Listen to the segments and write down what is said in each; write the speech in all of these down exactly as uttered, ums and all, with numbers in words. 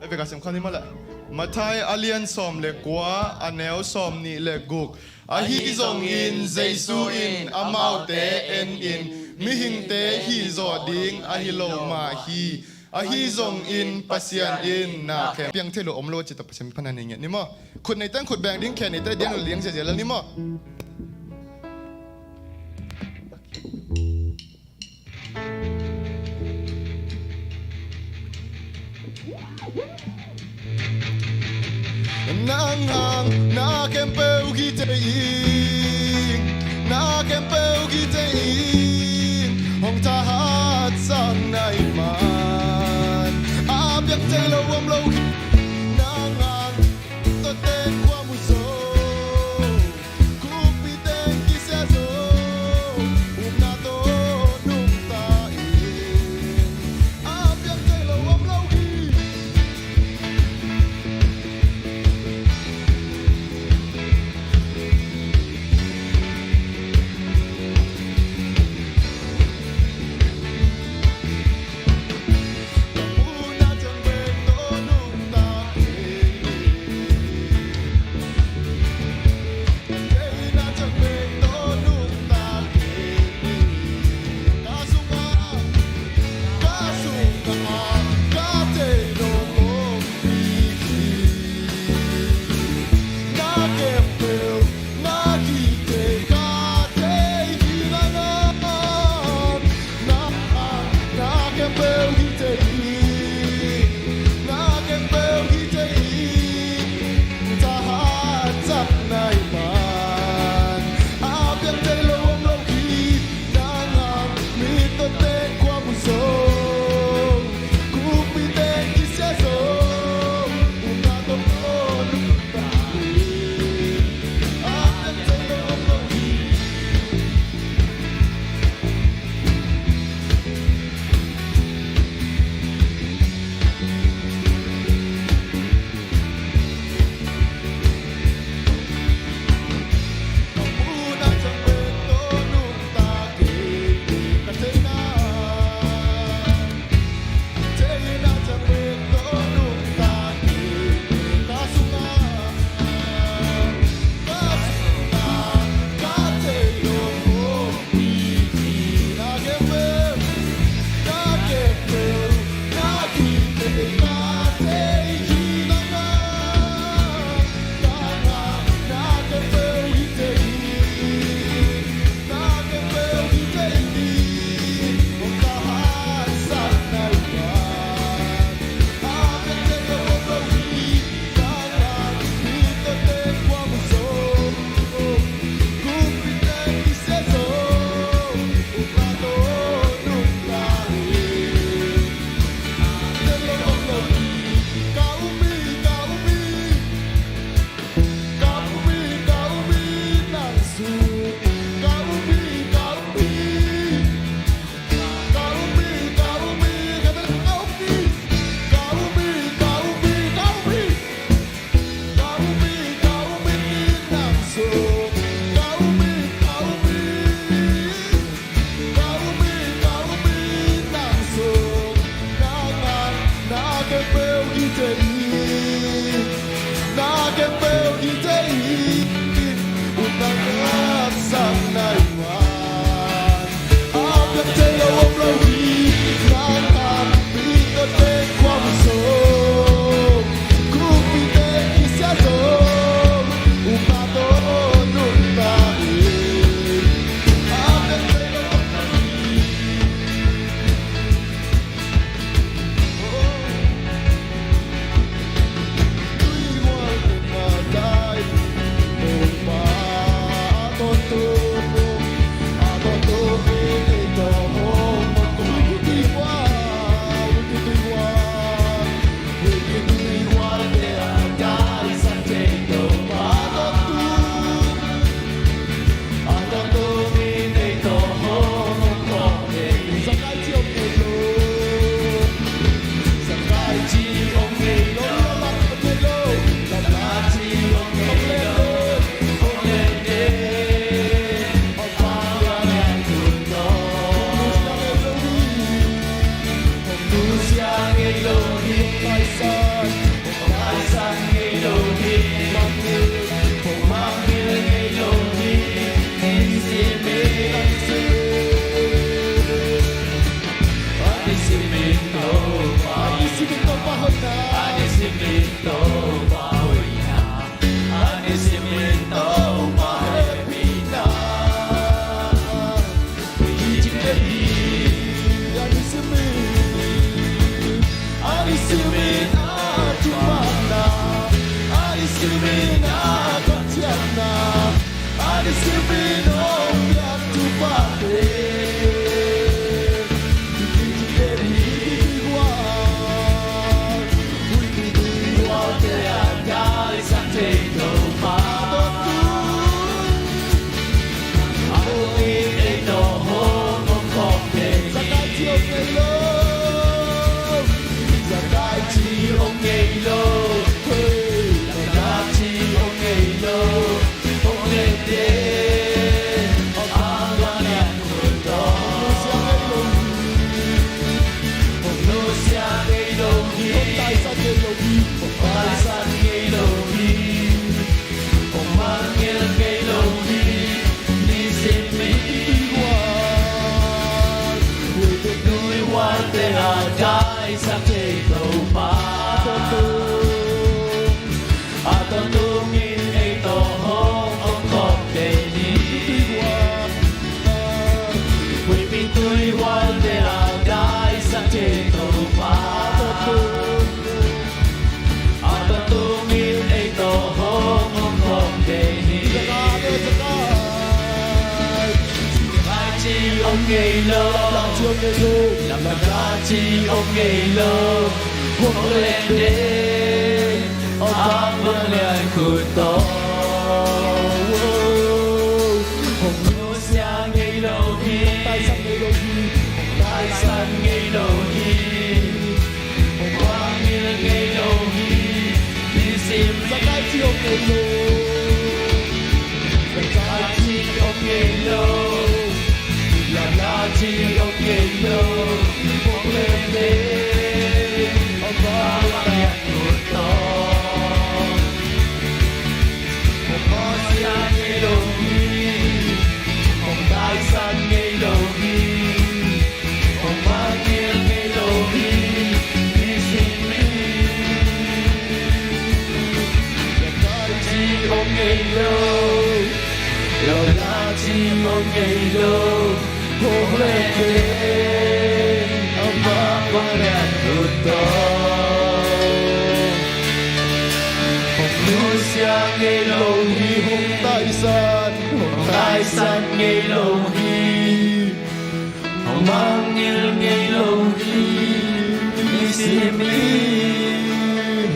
Veka sim kha ni maw le. Matthai a lian sawm le kua, a neu sawm nih le guk. Ahi zongin Jesu in amaute en in, mihingte hih zawh ding ahi lo mah hi. Ahi zongin Pasian in na khem piang thei lo om lo a ci ta Pasian phan a nei ngiat ni maw. Khut neite in khut beng ding, khe neite diang lo liang ziazia lel ni maw. Nang hang na khempeuh hi thei in, na khempeuh hi thei in, hong thahatsak na hih man a piang thei lo om lo hi. Nang hang tawh teng khua mu zo. Kumpi teng kisia zo, upna tawh nungta in, a piang thei lo om lo hi. Upna teng beng tawh nung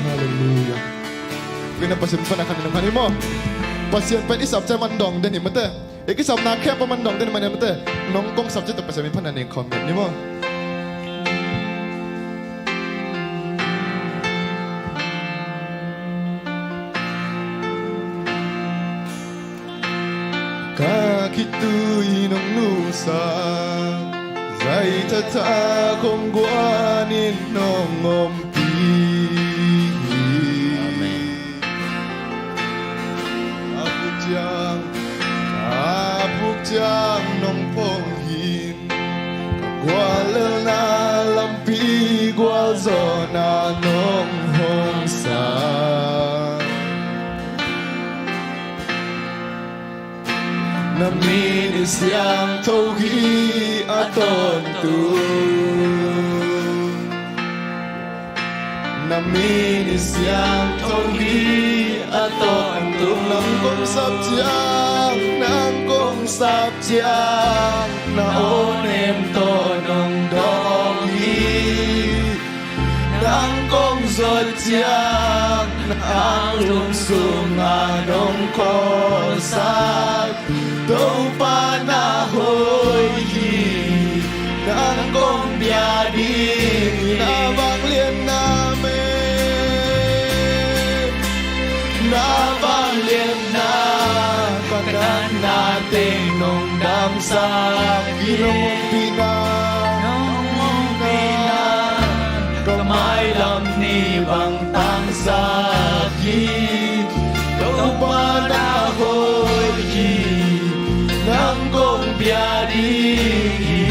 Halleluiah. Kina Pasian pan a khan in a khan i maw. Pasian pan i sap ciang man dong den hi mate. I kisapna khempeuh man dong den hi mate. Nong kong sap ciang tawh Pasian min pan a ning khawm den hi maw. Ka khitui nong nusa, zai thatha kong guan in nong ompih hi. Amen. A buk ciang, a buk ciang nong phong hi. Ka guallelhna lampi gualzawhna nong hong sa. Na min i siangtho hi a tawntung. Na min i siangtho hi a tawntung. Nang kong sap ciang, nang kong sap ciang, na aw nem tawh nong dawng hi. Nang kong zuat ciang, na anglum sungah nong khawlsak. Topa na hoih hi, nang kong bia ding hi. Na vangliatna meh, na vangliatna, ka natna teng nong damsak hi. Nong ompihna, nong ompihna, ka mailam nih bang tangsak hi. Topa na hoih hi, nang kong bia ding hi.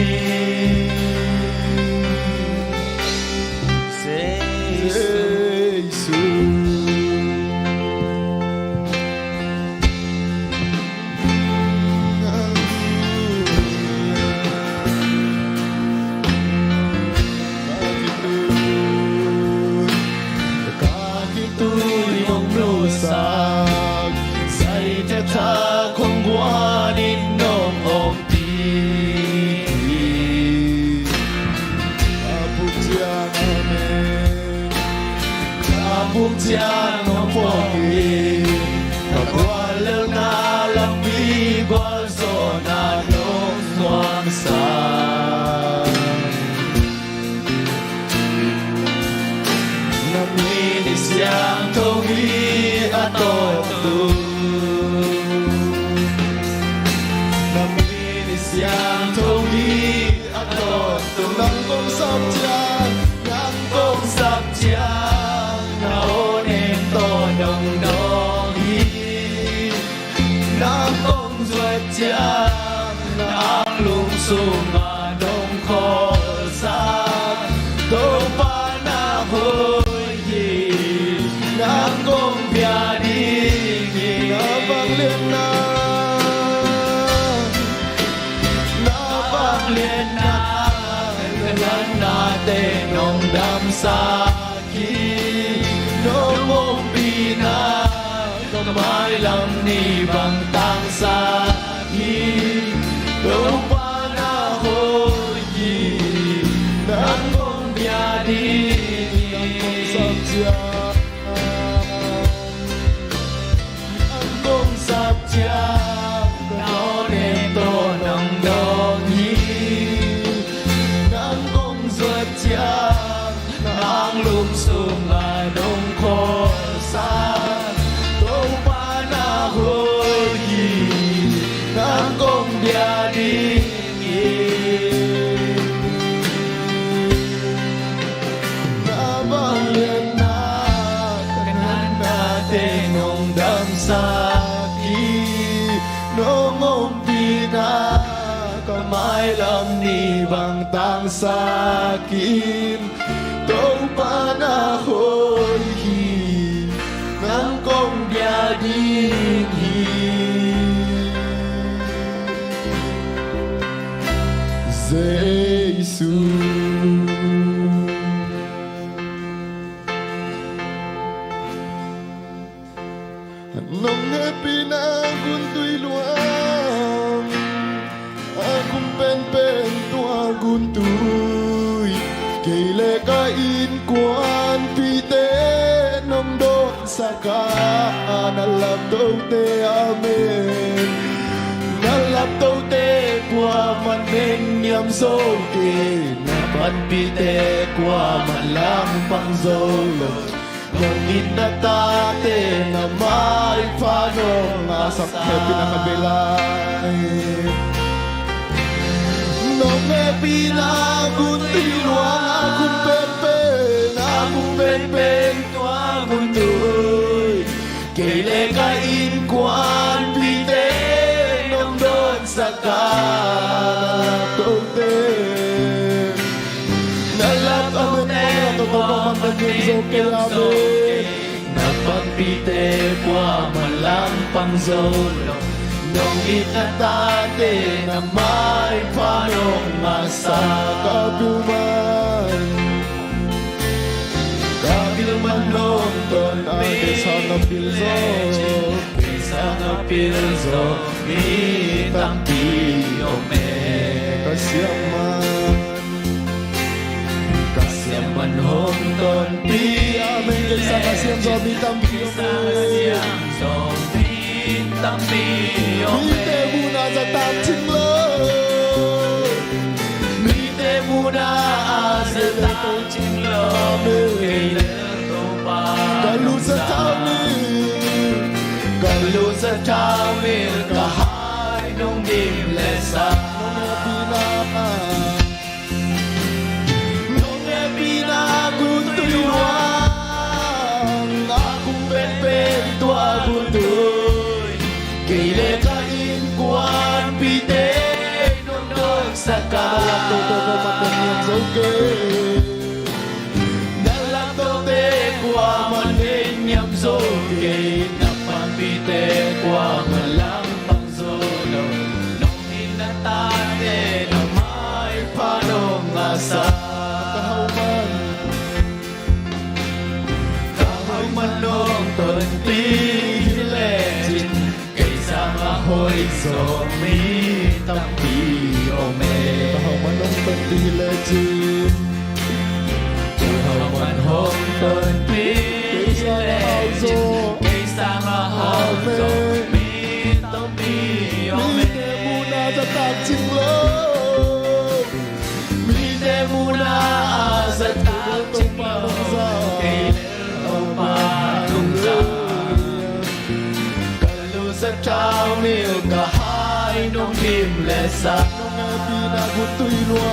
Jesu. ciang hong phawk in, ka guallelhna lampi gualzawhna nong muangsak. Na min i siangtho hi a tawptu. Na min i siangtho hi a tawptu. Nang kong sap ciang, nang kong sap ciang, na aw neng tawh nong dawng hi. Nang kong zuat ciang, na anglum sungah nong khawlsak. Topa na hoih hi, nang kong bia ding hi. Na vangliatna, na vangliatna, ka natnate nong damsak hi. Nong ompihna ka mailam ni bang tangsak hi. Topa na hoih hi, nang kong bia ding hi. Nang kong sap ciang, nang kong sap ciang, na aw neng tawh nong dawng hi. Nang kong zuat ciang, na anglum sungah nong khawlsak. Topa na hoih hi, nang kong bia ding hi. Na vangliatna, ka natnate nong damsak hi. Nong ompihna ka mailam ni bang tangsak hi. Topa na hoih hi, nang kong bia ding hi. Jesu. Nong hehpihna guntui luang, a kum penpen tua guntui. Kei le ka innkuanpihte nong dawnsak a, na laptote, amen. Na laptote kuaman neng niam zo kei, na panpihte kuaman langpang zo lo. Nong it na tate na maipha nong ngahsak. Hehpihna khat vei lai. Nong hehpihna guntui luang, a kum penpen, a kum penpen tua guntui. Kei le ka innkuanpihte nong dawnsak a, na laptote, na laptote kuaman neng niam zo kei, amen. Na panpihte kuaman langpang zo lo. Nong it na tate na maipha nong ngahsak. Ka pil man, ka pil man hong tonpih. Kei sangin a pil zo, kei sangin a pil zo mi tampi om e. Ka siam man, ka siam man hong tonpih. Amen. Kei sangin a siam zo mi tampi om e. Kei sangin a siam zo mi tampi om e. Mite muhna a za tang cing lo, mite muhna a za tang cing lo. Amen. Kei le Topa ka lungsim thaumil, ka lungsim thaumil, ka hai nong dim leh sa. Nong hehpihna, nong hehpihna guntui luang, a kum penpen tua guntui. Kei le ka innkuanpihte nong dawnsak a, na laptote kuaman neng niam zo kei. Na laptote kuaman neng niam zo kei. Na panpihte kuaman langpang zo lo. Nong it na tate na maipha nong ngahsak. Ka hau man, ka hau man nong tonpih hi lecin, kei sangin a hoih zo mi tampi om e. Ka hau man nong tonpih hi lecin, ka hau man hong tonpih hi lecin. Lim le sa. Nong hehpihna gun tui lua.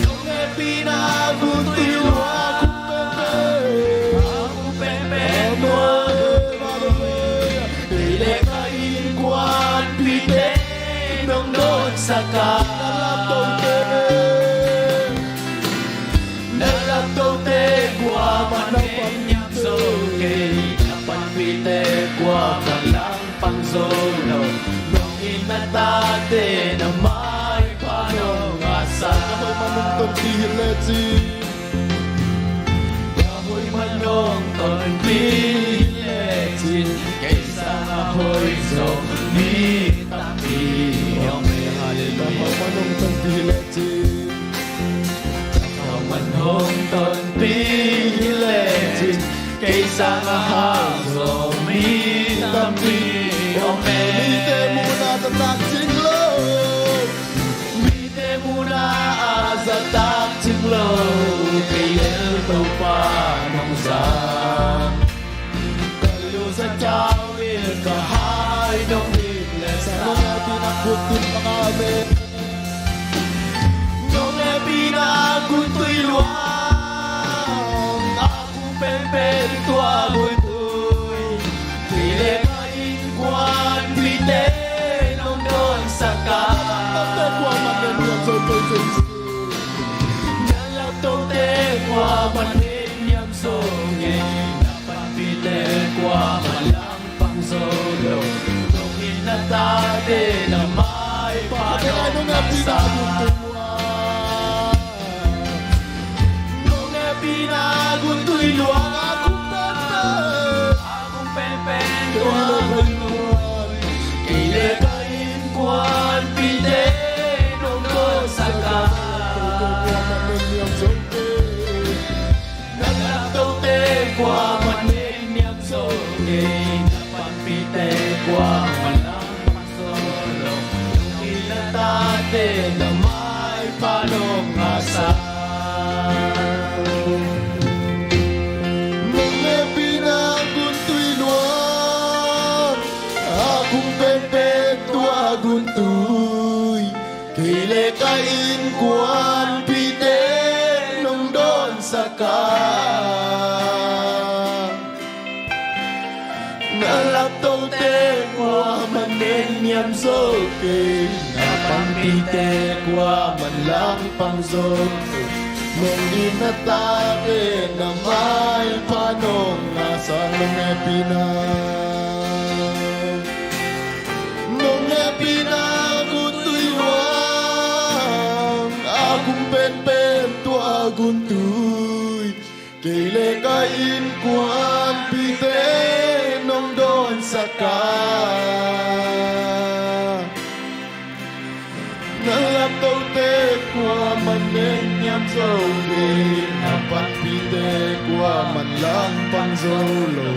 Nong hehpihna gun tui lua. A kung penpen, a kung penpen tua. Amen. Hallelujah. Kei le ka innkuanpihte nong dawnsak a. Na laptote kuaman hong niam zo kei, na panpihte kuaman langpang zo lo. Nong it na tate na maipha nong ngahsak. Ka hoih man hong tonpih hi lecin. Ka hoih man hong tonpih hi lecin, kei sangin a hoih zo mi tampi om e. Hallelujah. Ka hoih man hong tonpih hi lecin. Ka hoih man hong tonpih hi lecin, kei sangin a hoih zo mi tampi om e. Mite muhna a zatak cing lo. Mite muhna a zatak cing lo. Kei lel Topa nong zang. Ka lungsim tawh ka hai nong it le sa. Nong hehpihna gun tui lua. Amen. Nong hehpihna gun tui lua. A kung penpen tua gun tui. Kei le ka innkuanpihte nong dawnsak a. Na laptote kuaman hong niam zo kei. Na laptote kuaman hong niam zo kei. Na panpihte kuaman langpang zo lo. Nong it na tate na maipha nong ngahsak. Nong hehpihna gun tui lua. A kung penpen, a kung penpen tua gun tui. Kei le ka innkuanpihte nong dawnsak a. Na laptote kuaman hong niam zo kei, na panpihte kuaman langpang zo lo. Nong it na tate na maipha nong ngahsak. Nong hehpihna gun tui lua. A kung penpen tua gun tui. Kei le ka innkuanpihte nong dawnsak a. Na laptote kuaman hong niam zo kei, na panpihte kuaman langpang zo. Nong it na tate na maipha nong ngahsak. Nong hehpihna, nong hehpihna gun tui lua. A kung penpen tua gun tui. Kei le ka innkuanpihte nong dawnsak a. Na laptote kuaman hong niam zo kei, na panpihte kuaman langpang zo lo.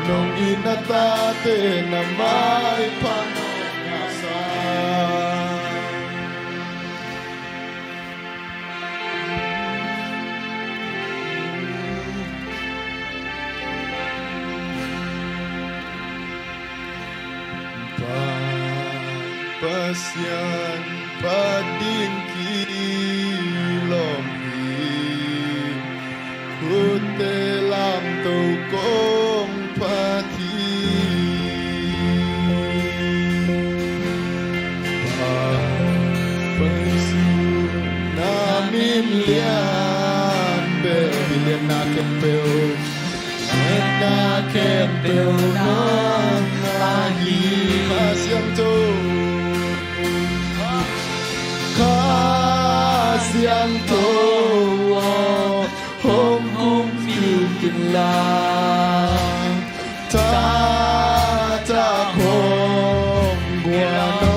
Nong it na tate na maipha nong ngahsak. Pa, Pasian, Pa ding kilawm hi. Khutte lamto kong phat hi. Pa, Pasian, na min lian peuh, min lianna khempeuh, lianna khempeuh nang ahi. Kha Siangtho, Kha Siangtho aw, hong um kik in la, taktak hong guan aw.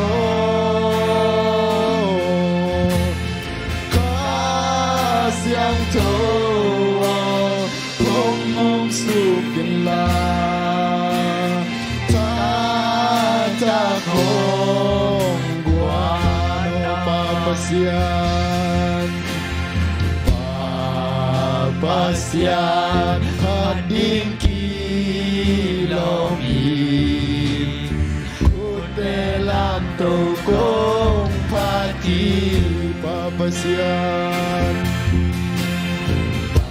Kha Siangtho aw, hong um suk in la, taktak hong guan aw. Pa Pasian, Pa Pasian, Pa ding kilawm hi. Khutte lam Topa kong phat hi. Pa Pasian, Pa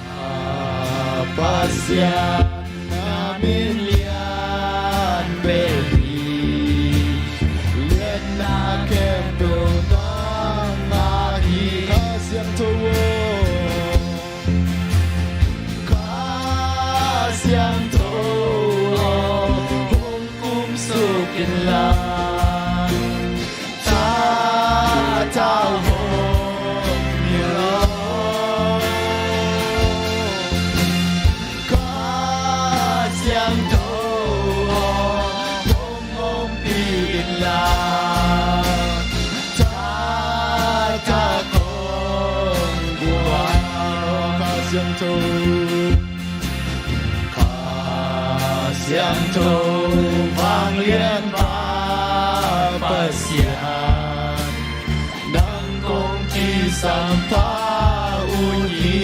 Pasian, na min lian pen hi. Lianna khempeuh nang mah hi. Kha Siangtho aw, Kha Siangtho aw, hong kumsuk in la, tha tau hong ni lo. Kha Siangtho aw, hong ompih in la, tha tha kong guan. Kha Siangtho, Kha Siangtho, Vanglianpa Pasian, nang kong kisam pha uh hi.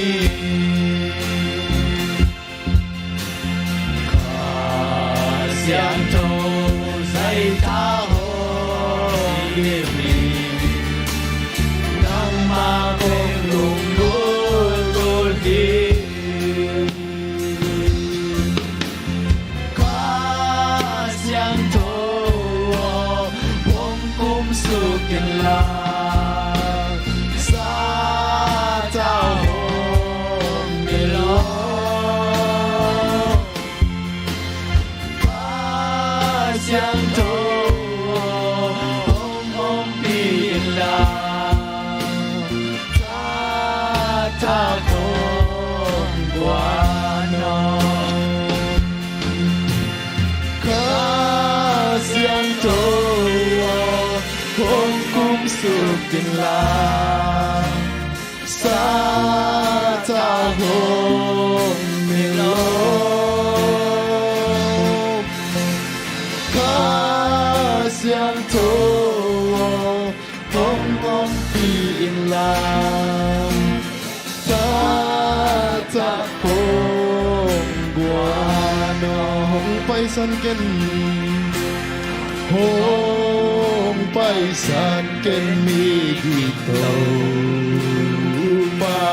Kha Siangtho, zaitha hong lim hi. Nangmah kong lunggulh gulh hi. Kha Siangtho aw, hong kumsuk in la, tha tau hong ni lo. Kha Siangtho aw, hong ompih in la, tha tha kong guan aw. Kha Siangtho aw, hong kumsuk in la, tha tha kong ni lo. Kha Siangtho aw, hong ompih in la, tha tha kong guan aw. Hong paisan ken, hong paisan ken, mi gik Topa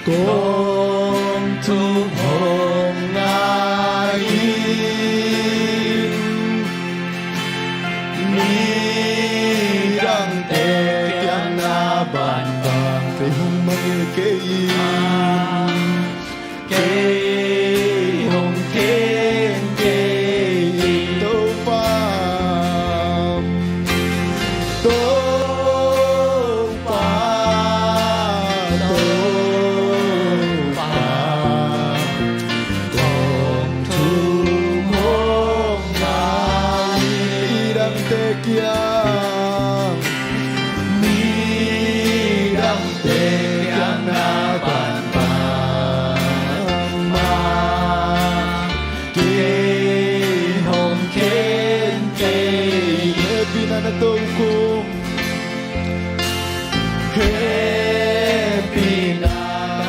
kong thum hong ngai in. Midangte kiang na bangbang, kei hong mangngilh kei in, kei hong khen kei in, Topa. Topa, Topa, kong thum hong ngai. Midangte kiang, midangte kiang na bangbang mah, kei hong khen kei. Hehpihna na tokhom, hehpihna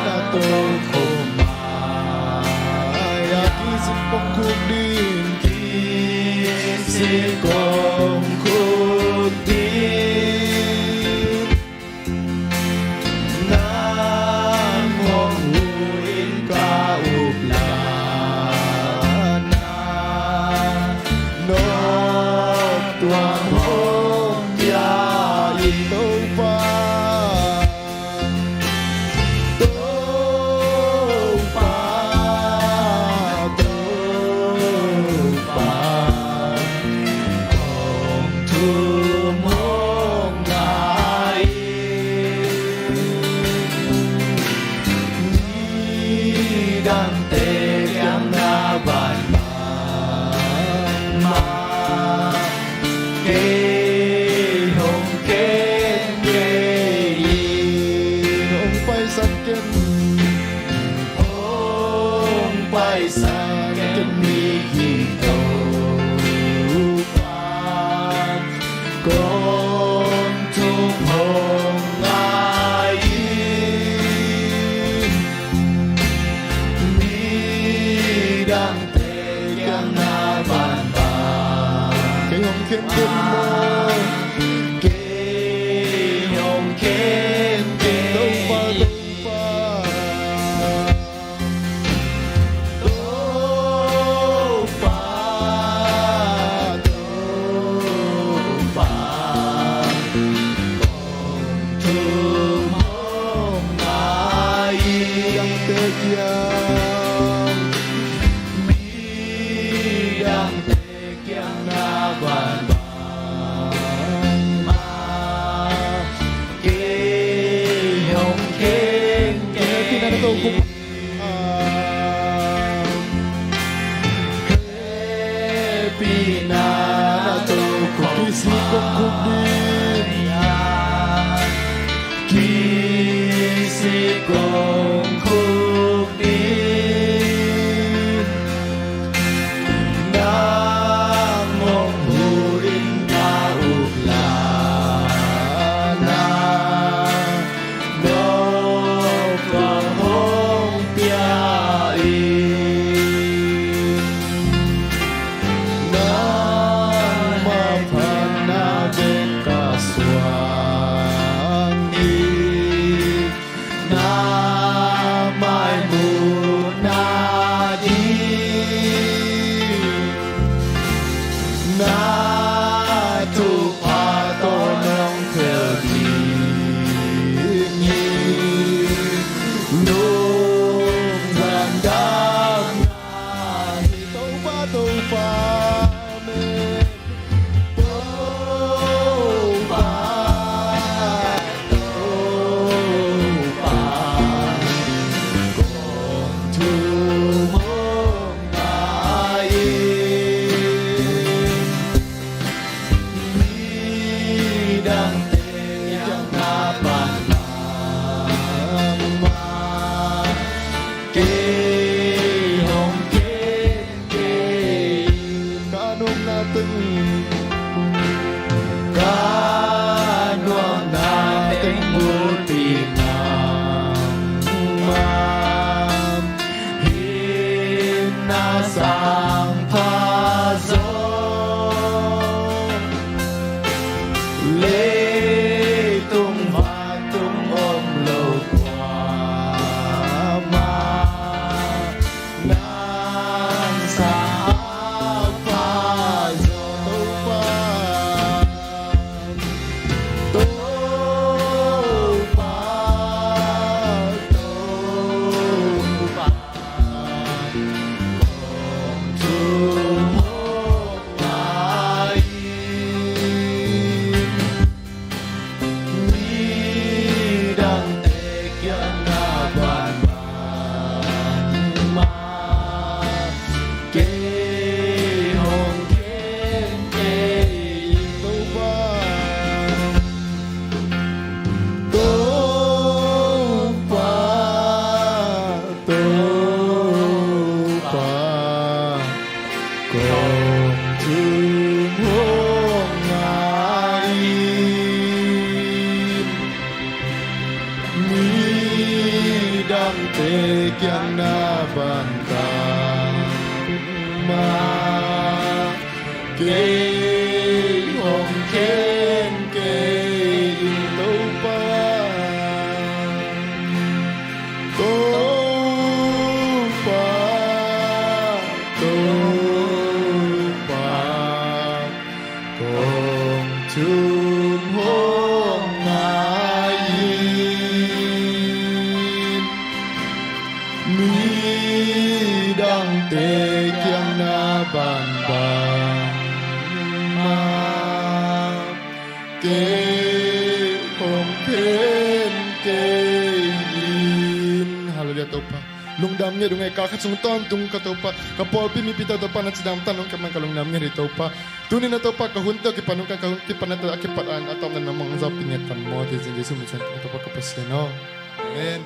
na tokhom mai-ah, kisik kong khuk ding, kisik kong khuk ding. Nang hong huh in ka up lai, na noptuam hong pia in, Topa. Topa, Topa, kong thum hong ngai in. Midangte kiang na bangbang mah, kei hong khen kei in. Hong paisan ken, hong paisan ken, mi gik Topa kong thum hong ngai in. Midangte kiang na bangbang, kei hong khen ken, Midangte kiang, midangte kiang na bangbang mah, kei hong khen kei. Hehpihna na tokhop kisik kong khuk ding, kisik kong khuk ding. Nang hong huh in na up lai, na nop tua hong pia in, nangmah phatna bek ka suang hi. Na mai muhna ding, na thupha tawh nong phel ding hi. Lungdam na hi Topa, Topa. Topa, Topa, kong thum hong ngai in, midangte kiang na bangbang mah, kei hong khen kei. Ka nuamna teng, ka nuamna teng bulpi nangmah, hihna sang pha zaw. Leitung vantung om lo kuamah, nang sang a pha zaw. Topa, Topa, Topa, kong thum hong ngai in. Midangte kiang na bangbang mah, kei hong khen kei in. Topa, Topa, Topa, kong thum hong ngai in. Midangte kiang na bangbang mah, kei hong khen kei in. Topa, Topa, Topa, kong thum hong ngai in. Midangte kiang na bangbang mah, kei hong khen kei in. Halleluiah, Topa. Lungdam nget ung ei, ka khat sung tawntung ka Topa, ka pawlpi mipite Topa, na cidam tan hong kep man ka lungdam nget hi Topa. Tuni na Topa, ka hun tawh kipan ung ka, ka hun kipan na tawh a kipat a, a tawpna na mangzawpin nget tan maw, Jesu min suang Topa ka Pasian aw. Amen.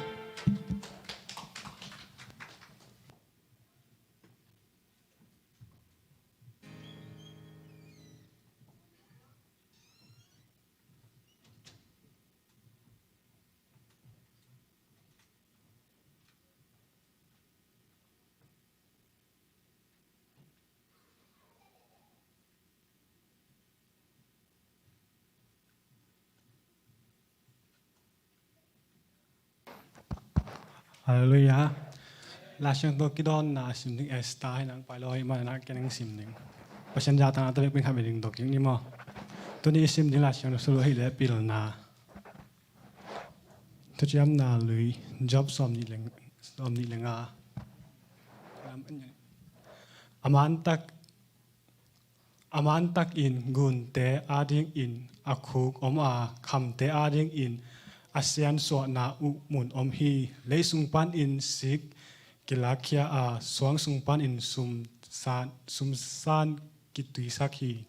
Halleluiah. Laisiangtho kidawnna sim ding Esther hi nang, pai lo hi manin a ken hong sim ding. Pasian zahtakna tawh vekpi khat vei ding dok ding ni maw. Tuni i sim ding Laisiangtho sung ahih leh Pilna. Thuciamna Lui, Job sawmnih le, sawmnih le nga. A mantak, a mantak in gunte adingin a khuk om a, khamte adingin a siansuahna uh mun om hi. Leisung panin sik kilakkhia a, suang sung panin sumsan, sumsan kituisak hi.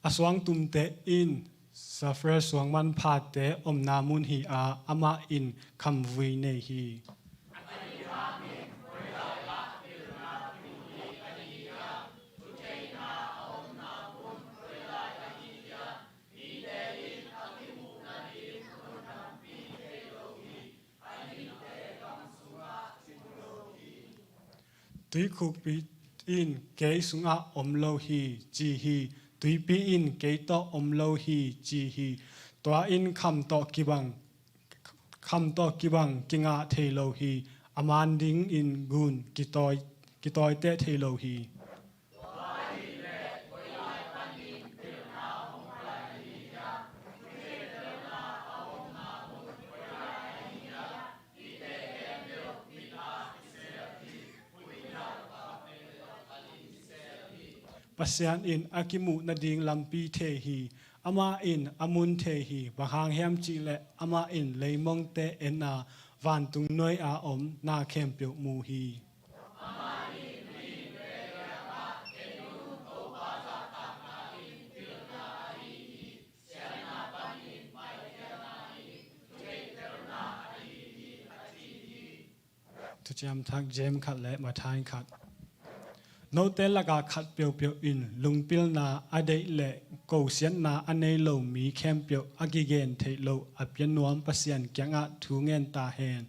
A suangtumte in safir suang manphate omna mun hi a, amah in khamvui nei hi. Tuikhukpi in kei sungah om lo hi, ci hi. Tuipi in kei tawh om lo hi, ci hi. Tua in kham tawh kibang, kham tawh kibang kingah thei lo hi. A man dingin gun kitawi, kitawiteh thei lo hi. Pasian in a kimuh nading lampi thei hi. Amah in a mun thei hi. Bang hang hiam cihleh amah in leimongte en a, vantung nuai a om na khempeuh mu hi. Thuciam Thak James khat le Matthai khat. Note lakah khat peuhpeuh in lungpilna a deih le kosiatna a nei lo mi khempeuh a kigen theih loh a pia nuam Pasian kiangah thu ngen ta hen.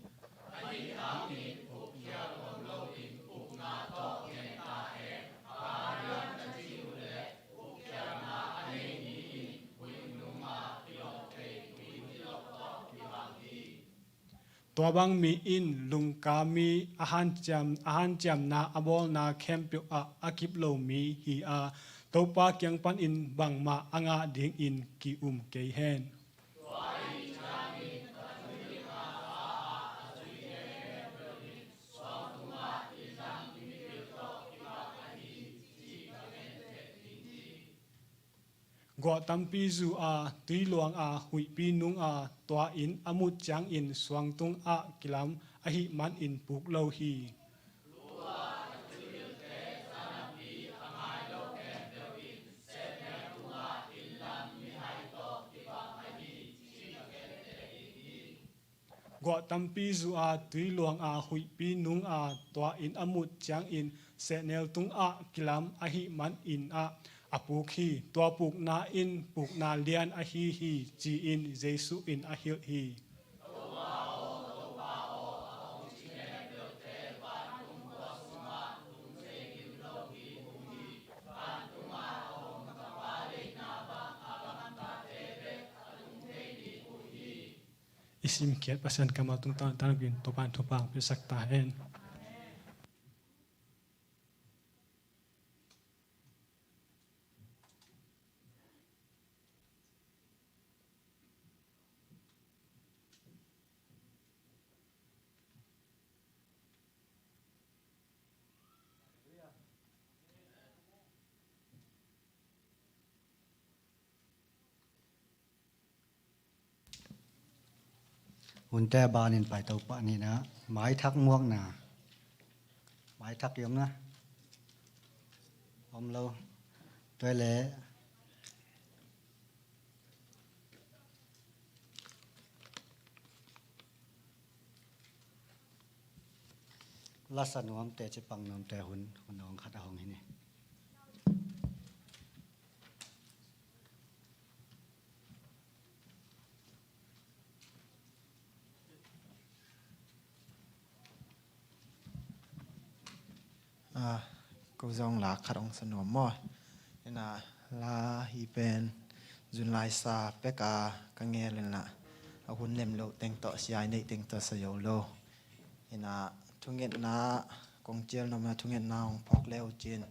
Tua bang mi in lungka mi a hanciam, a hanciamna a bawlna khempeuh ah a kip lo mi hi a, Topa kiang panin bangmah a ngah dingin ki-um kei hen. Guah tampi zu a, tui luang a, huihpi nung a, tua in a mut ciangin suangtung ah kilam ahih manin puk lo hi. Guah tampi zu a, tui luang a, huihpi nung a, tua in a mut ciangin sehnel tungah kilam ahih manin ah a puk hi. Tua pukna in pukna lian ahi hi, ci-in Jesuh in a hilh hi. I simkhiat Pasian kammal tungtawn tanpin Topan thupha piasak ta hen. Hunte banin paito pah ni na, maithak muakna. Maithak i om na? Om lo. Tua le. Lasa nuamte, cipang nuamte hun, hun hong khat a hong hi ni. Ah, ko zong la khat hong sa nuam maw? Ina la hi pen zun lai sa pek a ka ngel ina a hun nem lo teng tawh siai neih teng tawh sa yo lo. Ina thungetna kong cial nopna thungetna hong phawk le uh cin.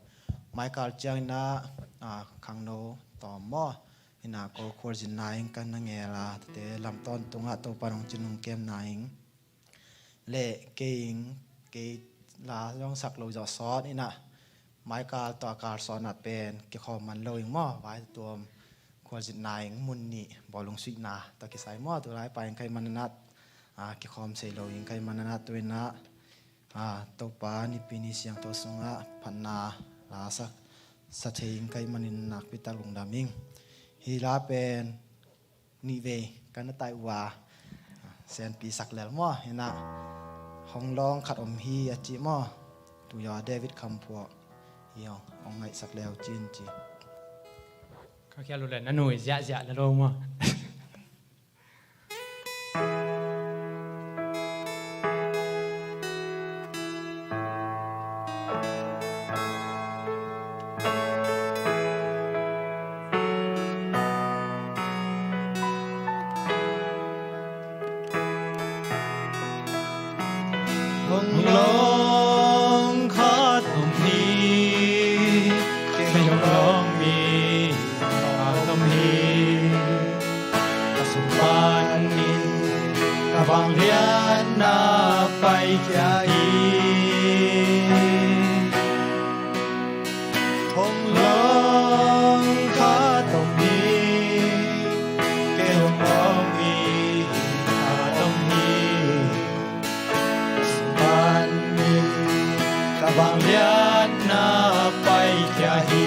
Maikal ciangin ah, ah, khangno tawm maw? Ina ko khualzinna in ka na ngel a, tate lam tawntungah Topa hong cin hong kemna in. Le kei in, kei la zong sak lo zawh sawt ina. Maikal tawh a kal sawtna pen kikhawm man lo in maw? Vai tuam khualzinna in mun nih bawlung suihna tawh kisai maw? Tulai pa in kai mananat, ah, kikhawm sei lo in kai mananat tu ina. Ah, Topa nipi ni siangtho sungah phatna la sak, sa thei in kai manin nakpi tak lungdam ing. Hi la pen nih vei ka na tai uh a, senpi sak lel maw? Ina hong lawng khat om hi a ci maw? Tu yaw David Kham Phuak hi hong, hong ngaihsak leu cin ci. Ka khial uh le na nui ziahziah le lo maw? Hong lawng khat om hi, kei hong lawng mi khat om hi. Ka sung panin ka vangliatna paikhia hi. Hong lawng khat om hi, kei hong lawng mi khat om hi. Sung panin ka vangliatna paikhia hi.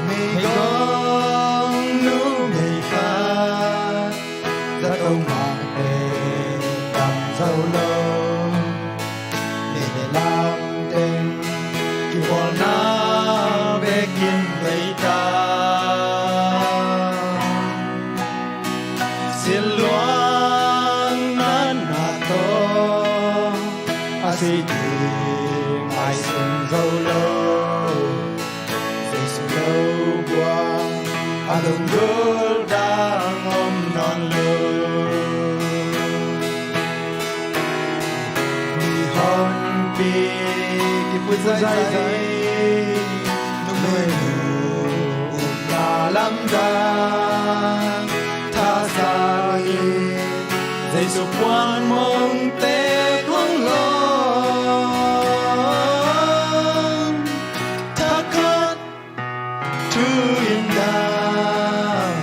Meigong numei khat zato mah pen tam zo lo. Neih le lam teng kibawlna bekin nei ta. Silluang natna tawh a si ding ngaihsun zo lo. Jesu lo buang a lunggulh dang om nawn lo. Mihonpi kiput zaizai, numei nu upna lamdang thasan in, Jesu puan mong tek hong lawng. Thakhat thu in dam,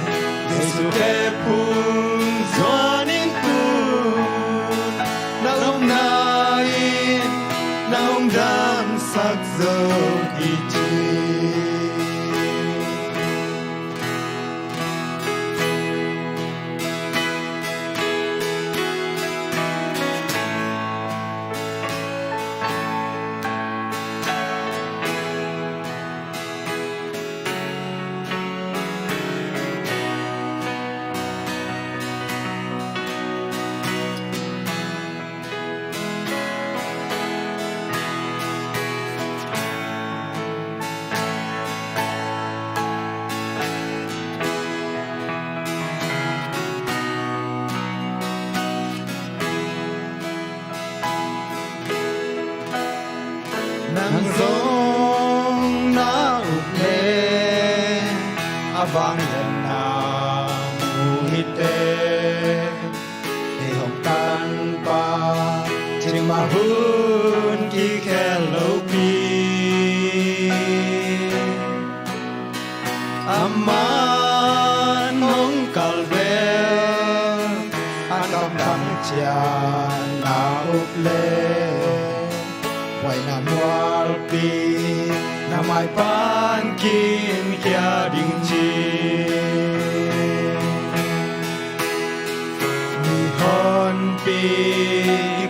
Jesu khephung zuan in tun, na omna in na hong damsak zo hi ci. Nang zong na up le a vangliatna mu hi teh. Kei hong tanpa cingmah hun kikhel lopi. Aman hong kal vel a kamdang ciang na up le, huaina mualpi na maipan kinkhia ding ci. Mihonpi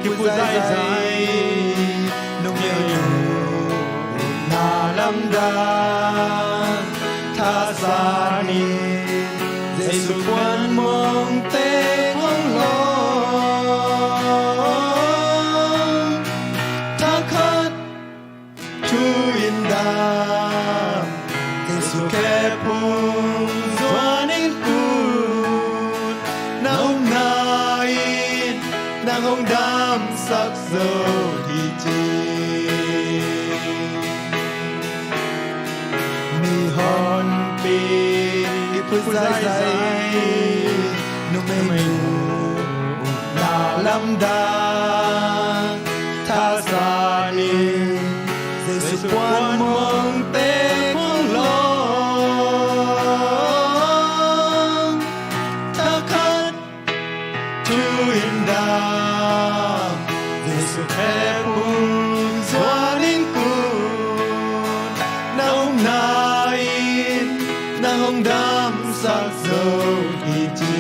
kiput zaizai, numei nu upna lamdang thasan in, Jesu puan mong tek hong lawng. Thakhat thu in dam, Jesu khephung zuan in tun, na omna in na Nang hong damsak zo hi ci. Mihonpi i phu zaizai, numei nu na lamdang thasanin, Jesu puan mongte khong lawng thakhat thu in dam, Jesu khe phung zuan in kun, na omna in nang hong damsak zo hi ci.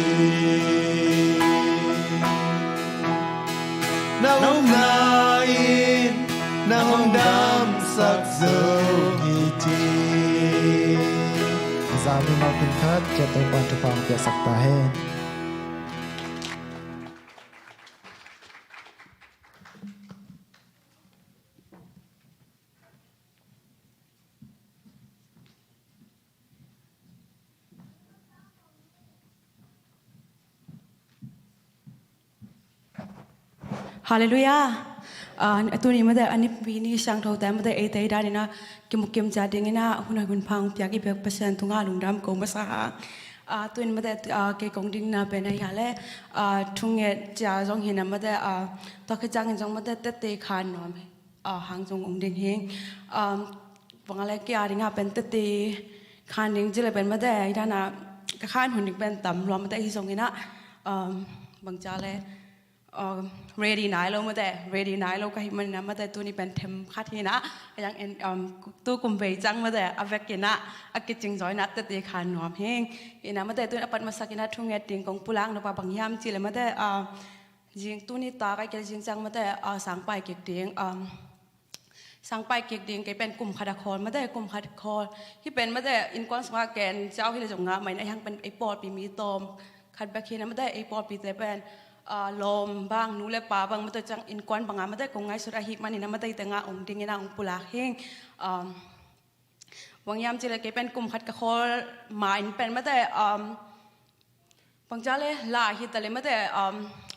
Na omna in nang hong damsak zo hi ci. Zami mau tum khat, ciat Topa'n thupha hong piaksak ta hen. Halleluiah. Ah, tuni mate, a nipi ni siangthote mate, eite i danin a kimukim ciat dingin a hun hoih hun pha hong piak i biak Pasian tungah lungdam ko masa hang. Ah, tuni mate, ah, kei kong dingna pen ahi a le, ah, thunget cia zong hi na mate, ah, tua khit ciangin zong mate tete khan nuam hi. Ah, hang zong ong ding hi. Um, bang a le kei a dingah pen tete khan ding ci le pen mate, i dana ka khan hun ding pen tam lua mate hi zongin a, um, bang cia le, um, ready nai lo mate, ready nai lo ka hih manin a mate tuni pen them khat hi na, a yang en, um, tu kum vei ciang mate, a vekin a, a kicing zaw in a tete khan nuam hi. Hi na mate tuni a pat masak in a thunget ding kong pulak nop a bang hiam ci le mate, ah, zing tuni tak a kei zing ciang mate, ah, sangpai kik ding, um, sangpai kik ding kei pen kum khat a khawl mate, kum khat khawl. Hih pen mate innkuan sungah ken ciau hi le zong ngah mah in a hiang pen ei pawlpi mi tawm khat bek hi na mate, ei pawlpite pen, ah, lawm bang, nu le pa bang mate ciang innkuan bangah mate kong ngaihsut ahih manin a mate tengah ong dingin a ong pulak hi. Um, bang hiam ci le kei pen kum khat ka khawl ma in pen mate, um, bang cia le la hi ta le mate, um,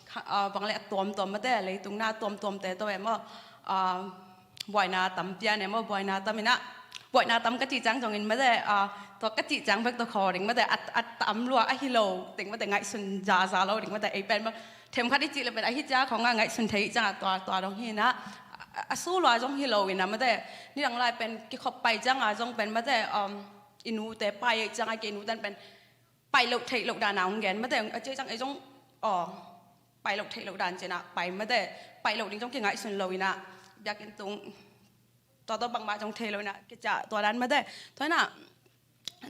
kha-, ah, bang le a tuamtuam mate, leitung na tuamtuamte tawh e maw, ah, buaina tam pian e maw, buaina tam in a, buaina tam ka cih ciang zongin mate, ah, tua ka cih ciang bek tawh khawl ding mate, a, a tam lua ahi lo ding mate, ngaihsun zaza lo ding mate, ei pen maw, them khat i cih le pen ahi cia khong a ngaihsun thei ciang a tua, tua dong hi na, a, a su lua zong hi lo in a mate, nidang lai pen kikhop pai ciang a zong pen mate, um, i nute pai ei ciang a kei i nuten pen pai loh theih loh dan a hong gen mate, a cia ciang ei zong, aw, pai loh theih loh dan ci na pai mate, pai loh ding zong kingaihsun lo in a, biakinn tung tua tawh bangmah zong thei lo in a, kicia tua dan mate, tua in a,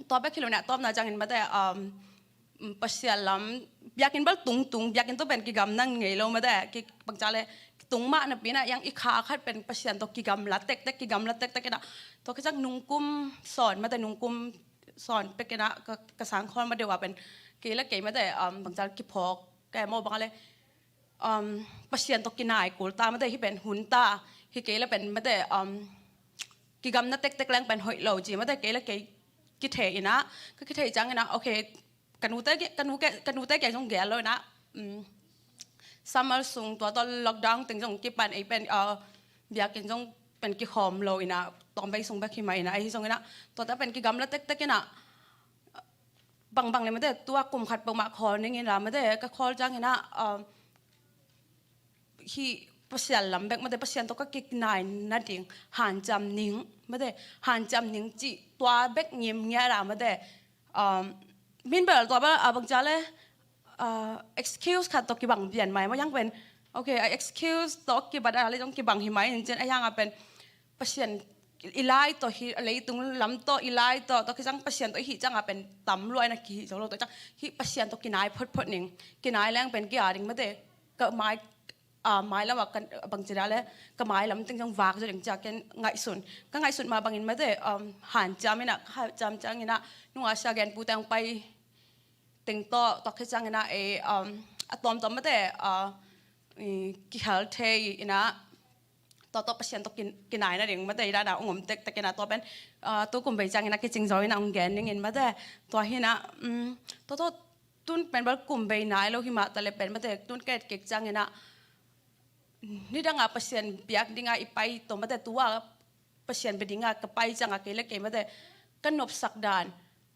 tua bek hi lo in a, tawpna ciangin mate, um, Pasian lam, biakinn bel tungtung, biakinn tawh pen kigamna ngei lo mate, ki, bang cia le, tung mah napi in a, yang i kha khat pen Pasian tawh kigamla tektek, kigamla tektek in a, tua khit ciang nungkum sawn mate, nungkum sawn pek in a, ka, ka sangkhawl ma deuh a pen, kei le kei mate, um, bang cia le kiphawk, ka e maw bang a le, um, Pasian tawh kinai kul ta mate, hih pen hun ta, hi kei le pen mate, um, kigamna tektek leng pen hoih lo ci mate, kei le kei kithei in a, ka kithei ciangin a, okay, ka nute ki-, ka nu ke-, ka nute kiang zong gel lo in a, um, summer sung tua tawh lockdown teng zong kipan ei pen, uh, biakinn zong pen kikhawm lo in a, tawm bei sung bek hi mah in a, ahi zongin a, tua tawh pen kigamla tektek in a, bangbang le mate, tua kum khat peuhmah khawl ning in la mate, ka khawl ciangin a, um, hih Pasian lam bek mate, Pasian tawh ka kinai nading hanciam ning mate, hanciam ning cih tua bek ngim ngiat a mate, um, min bel tua bel a bang cia le, uh, excuse khat tawh kibang pian mai maw, yang pen, okay, a excuse tawh kibat a le zong kibang hi mai in cin a yang a pen, Pasian i lai tawh hi, leitung lam tawh i lai tawh, tua khit ciang Pasian tawh i hih ciang a pen tam lua in a kihih zo lo, tua ciang hih Pasian tawh kinai photphot ning, kinai leng pen ki a ding mate, ka mai, ah, mai lam a kan, bang ci da le, ka mai lam teng zong vak zo ding cia ken ngaihsun. Ka ngaihsun mah bangin mate, um, hanciam in a, ka hanciam ciangin a, nung a sia gen pu teng pai teng tawh, tua khit ciangin a, eh, um, a tuamtuam mate, ah, i, kihal thei in a, tua tawh Pasian tawh kin-, kinai nading mate i dan a ong om tektek in a, tua pen, ah, tu kum vei ciangin a kicing zo in a ong gen ning in mate, tua hi in a, um, tua tawh tun pen bel kum vei nai lo hi mah ta le pen mate, tun ka et kik ciangin a, nidanga Pasian biak dinga i pai tawh mate tua Pasian bia dinga ka pai cianga kei le kei mate ka nopsak dan,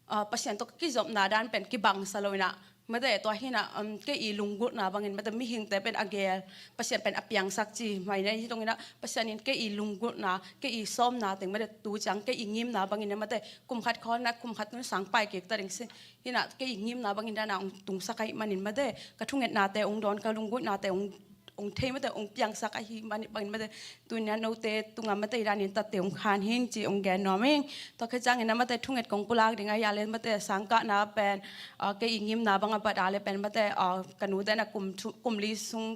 ah, Pasian tawh ka kizopna dan pen kibangsa lo ina mate tua hina, um, kei i lunggulhna bangin mate mihingte pen a gel Pasian pen a piangsak ci mai na hi tong ina Pasian in kei i lunggulhna kei i sawmna teng mate tu ciang kei i ngimna bangin mate kum khat khawlna kum khat tun sang pai kik ta ding si hina kei i ngimna bangin dana ong tungsak ahi manin mate ka thungetnate ong dawn ka lunggulhnate ong ong thei mate ong piangsak ahi mani bangin mate tunia note tunga mate i danin tate ong khan hing ci ong gen nuam ing. Tua khe ciangin a mate thunget kong pulak ding ahi a le mate sangkahna pen, ah, kei i ngimna bang a bat a le pen mate, ah, ka nute na kum thu- kum li sung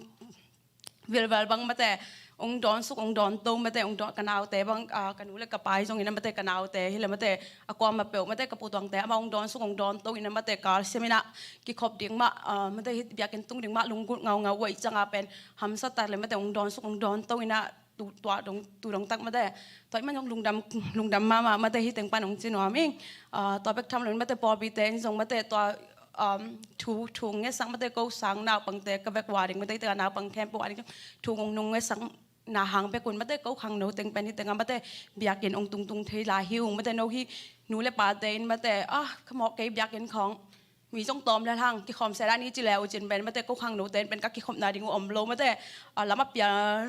vilvel bang mate ong dawn suk ong dawn to mate ong dawn ka naute bang, ah, ka nu le ka pai zongin a mate ka naute hi le mate a kuama peuh mate ka putuangte ama ong dawn suk ong dawn to ina mate kal siamina kikhop ding mah, ah, mate hi biakin tung ding mah lunggulh ngaungau uai cianga pen hamsa tak le mate ong dawn suk ong dawn to ina tu tua dong tu dong tak mate tua i man zong lungdam lungdam mama mate hi teng pan ong ci nuam ing. Ah, tua bek tham lo mate pawlpite in zong mate tua, um, thu thu ngesak mate ko sang naupangte ka vek wa ding mate hi teng a naupang khempeuh a ding thu ong nung ngesak na hang bekun mate ko khangno teng pen hi teng a mate biakin ong tungtung thei lai hi ung mate no hi nu le pate in mate ah ka mawh kei biakin khawng mi zong tawm le hang kikhawm se dan i ci le uh cin pen mate ko khangno ten pen ka kikhopna ding uh om lo mate, ah, lam a pial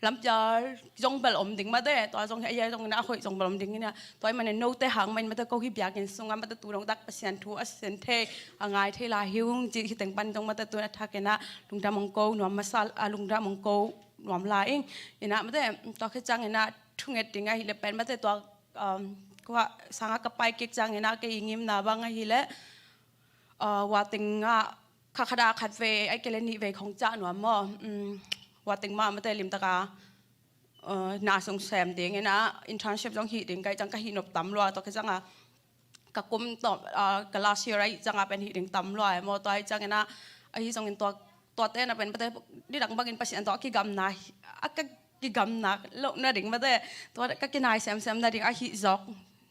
lam pial zong bel om ding mate tua zong hi a ia zong ina a hoih zong bel om ding ina tua i manin note hang main mate ko hi biakin sunga mate tu dong tak Pasian thu a sen thei a ngai thei lai hi ung ci hi teng pan zong mate tu na thak ina lungdam ong ko nuam masa a lungdam ong ko nuam la ing ina mate tua khe ciang ina thunget ding ahi le pen mate tua, um, kua sanga ka pai kik ciang ina kei i ngimna bang ahi le, uh, wating a kha khada khat vei ai kele nih vei khong ca nuam maw, um, wating ma mate limtaka, uh, na sung sem ding ina internship zong hi ding kai ciang ka hi nop tam lua tua khe cianga ka kum tawh, ah, ka last year ahi cianga pen hi ding tam lua e maw tua ahi ciangina ahi zongin tua tuate na pen mate nidang bangin Pasian tawh a kigamna hi- a ka kigamna lo na ding mate tua ka kinai semsem na ding ahi zawk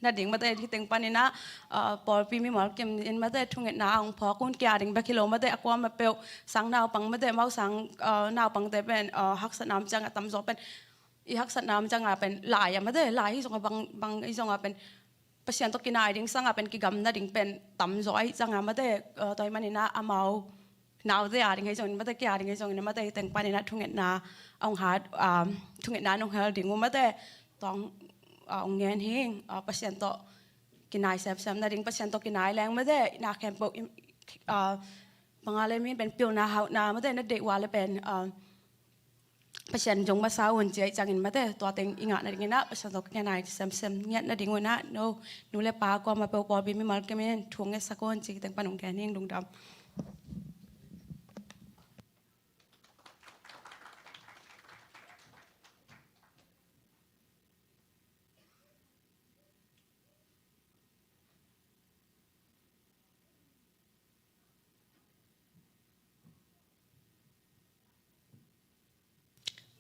na ding mate hi teng panina, ah, pawlpi mimal kim in mate thungetna a hong phawk un kia ding bek hi lo mate a kuama peuh sang naupang mate mau sang, ah, naupangte pen, ah, haksatna om cianga tamzaw pen i haksatna om cianga pen lai a mate lai hi zonga bang bang hi zonga pen Pasian tawh kinai ding sanga pen kigam nading pen tamzaw ahi cianga mate, eh, tua hi manina amau naute a ding hi zongin mate kia ding hi zongin mate hi teng panina thungetna a hong hat, um, thungetna a hong hel ding uh mate tawng, uh, hong ngen hing, uh, Pasian tawh kinai semsem nading Pasian tawh kinai leng mate na khempeuh, uh, pangale min pen pilna hauhna mate na deih ua le pen, uh, Pasian zong masa un ci ahi ciangin mate tua teng i ngah nadingin ah Pasian tawh ka nai semsem ngiat nading un ah no nu le pa kuama peuh pawlpi mimal kemin thu ngetsak un ci teng pan hong gen hing lungdam.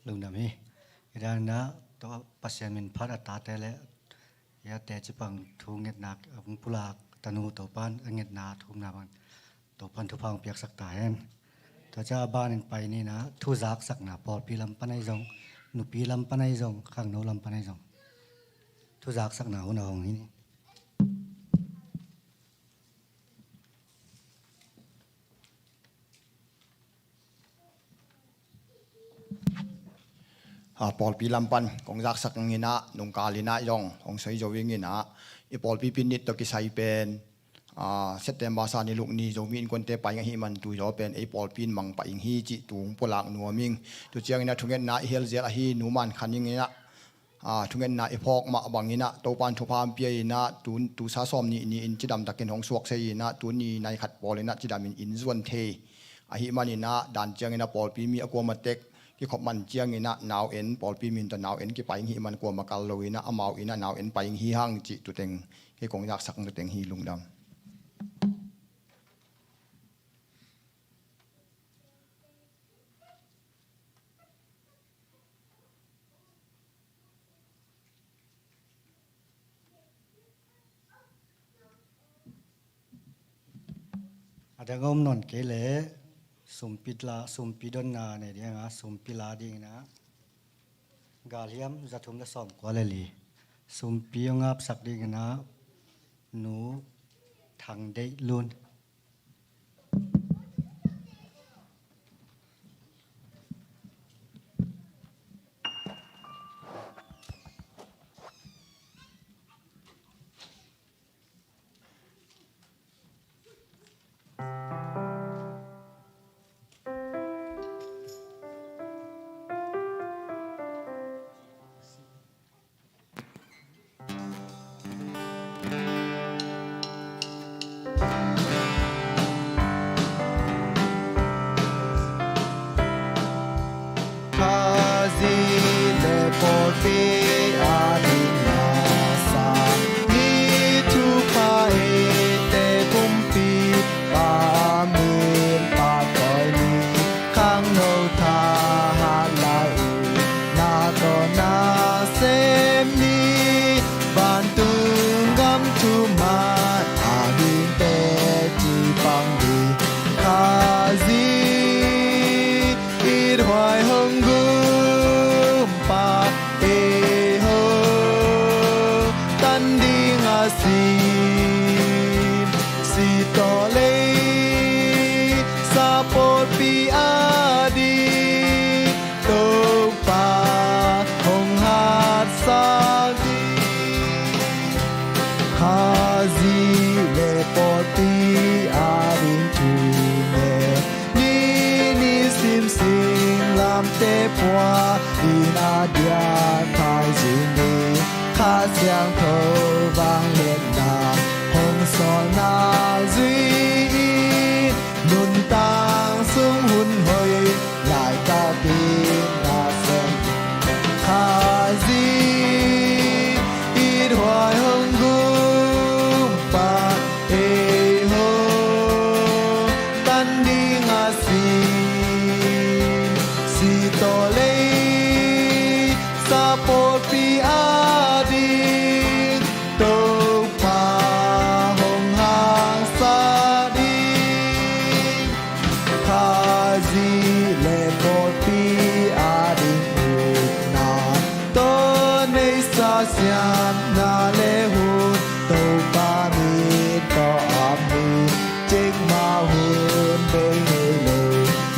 Lungdam hi. Hi dan na to Pasian min phat a tate le ya te cipang thu ngetna hong pulak tanu Topan a ngetna thumna bang Topan thupha hong piaksak ta hen. Tua ca banin pai nina thu zaksakna pawlpi lam pan ahi zong nupi lam pan ahi zong khangno lam pan ahi zong thu zaksakna hun a hong hi ni. A, pawlpi lam pan kong zaksak ngina nungkal ina zong hong soi zo i ngina i pawlpi pin nit tawh kisai pen, a, September sa ni luk ni Zomi Innkuante pai ngah hi man tu zaw pen ei pawlpi in mang pah ing hi cih tung pulak nuam ing. Tu ciangina thungetna i hel zel ahi numan khan ingina, a, thungetna i phawk mah bangina Topan thupha hong pia ina tun tusa sawm nih ni in cidam takin hong suak sei ina tun ni nai khat pawl ina cidam in in zuan thei ahi manina dan ciangina pawlpi mi a kuama tek kikhop man ciangina nau en pawlpi min tawh nau en kipai hi man kuama kal lo ina amau ina nau en pai hi hang cih tuteng kei kong zaksak tuteng hi lungdam. A dang om nawn kei leh Sumpi la, sumpi donna nei ding a, sumpi la ding in a, galhiam za thum le sawmkua le li. Sumpi hong apsak ding in a, Nu Thang Deih Lun. Khazih le pawlpi a ding masa, mi thupha eite kumpipa min pahtawi ni. Khangno thahat lai uh, na tawh na sem ni. Vantung gam thuman a dingte kipang ding. Khazih ithuai hong gumpa, ei ho tan ding a sin, si tawh lei sa pawlpi a ding, Topa hong hatsak ding. Khazih le pawlpi a ding thu ngen ni. Nisim singlamteh pua in a diak thaizui ni. Kha Siangtho vangliatna hong sawlna zui in, nuntak sung hun hoih laitakin na sem. Khazih ithuai hong gumpa, ei ho tan ding a sin, si tawh lei sa pawlpi a ding, Topa hong hangsan ding. Khazih le pawlpi a ding upna tawh neisa siamna le hun, Topa min tawh a min, cikmah hun bei ngei lo,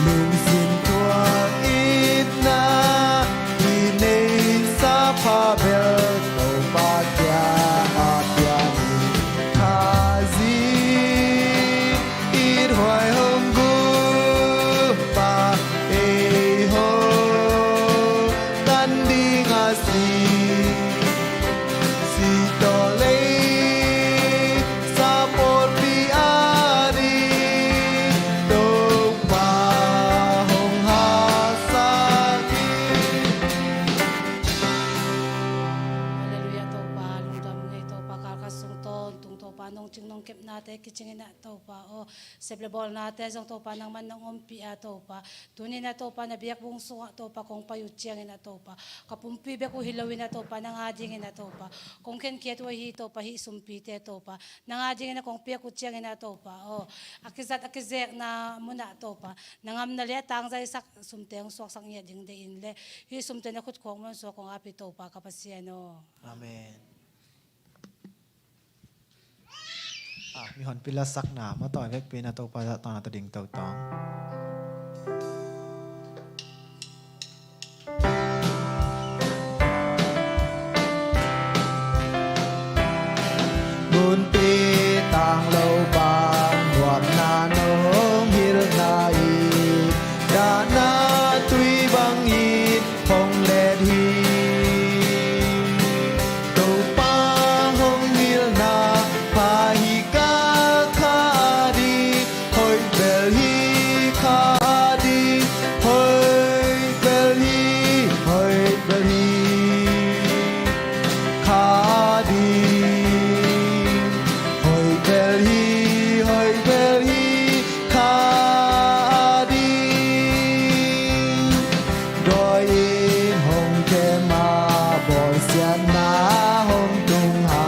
lungsim thuak itna i neisa pha bel, Topa kiangah pia ni. Khazih ithuai hong gumpa, ei ho tan ding a sin, si tawh lei sa pawlpi a ding, Topa hong hangsan ding. Halleluiah, Topa lungdam ing ei. Topa, kalkhat sung tawntung Topa, nong cing nong kepnate kicing in ah Topa aw, sep le bawlnate zong Topa nangman nong ompih a Topa, tuni in ah Topa na biakbuk sungah Topa kong pai uh ciangin ah Topa, ka pumpi bek uh hi lo in ah Topa, nang a dingin ah Topa kong khenkhiat uh ahi Topa, hih sumpite Topa nang a dingin ah kong piak uh ciangin ah Topa aw, a kizat a kizekna munah Topa na ngamna le a tangzaisak sumte hong suaksak ngiat ding deih in le, hih sumte na khut khuak mun sungah kong ap hi Topa ka Pasian aw. Amen. Ah, mihonpi lasakna matawi vekpi in ah Topa zah tawh na tawh ding to tawng. Gunpi tang lo bang nuamna nong hilhna in, dahna tui bangin hong let hi. Topa hong hilhna pha hi ka kha ding, hoih bel hi kha ding, hoih bel hi, hoih bel hi kha ding, hoih bel hi, hoih bel hi kha ding. Dawi in hong kem a, bawlsiatna hong tung a,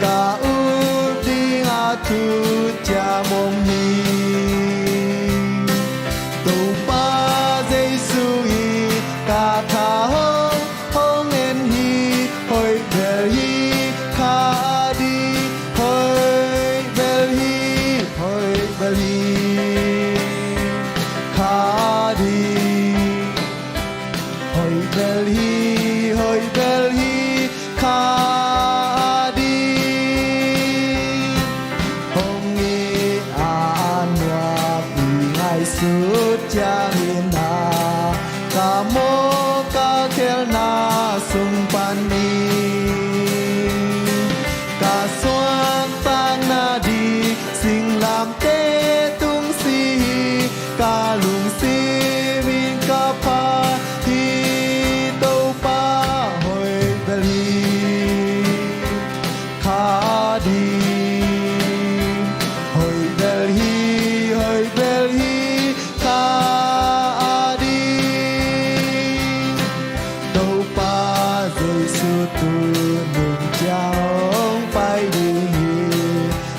ka up ding a thuciam om hi. Bel hi, hoih bel hi, kha a ding. Hong it a nuam i ngaihsut ciangin a, ka mawh ka khelna sung panin ka suantakna ding singlamteh tung si hi. Ka lungsim in ka phat hi. Topa, hoih bel hi, kha ding. Hoih bel hi, hoih bel hi, kha ding. Topa Jesu tu nung ciang hong pai ding hi.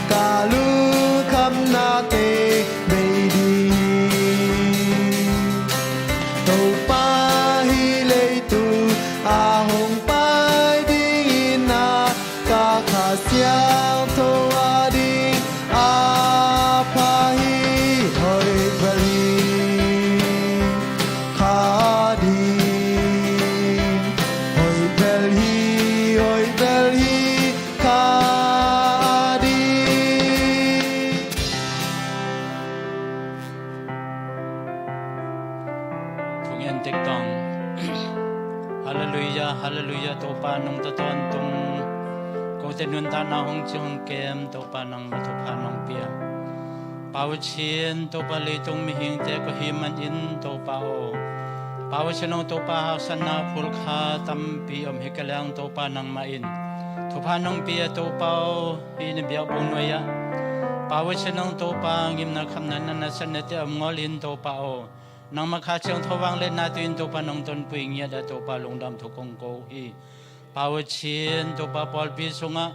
Ka lungkhamnate bei ding hi. Topa hih leitung a hong pai dingin a, ka Kha Siangtho a ding a pha hi. Hoih bel hi, kha ding. Hoih bel hi, hoih bel hi, kha ding. Thungen tek tawng. Halleluiah, halleluiah, Topa nong ta tawntung. Kote nuntakna hong ci hong kem, Topa nangmah thupha nong pia. Pa U Cin, Topa leitung mihingte ko hi manin Topa aw. Pa U Cin nong Topa haksatna phulkha tampi om hi ka leng Topa nangmah in thupha nong pia Topa aw. Hih na biakbuk nuai-ah Pa U Cin nong Topa ngimna khamna na nasepnate om ngolin Topa aw. Nangmah Kha Siangtho vangliatna tu-in Topa nong tonpih ngiat a Topa lungdam thu kong ko hi. Pa U Cin Topa pawlpi sungah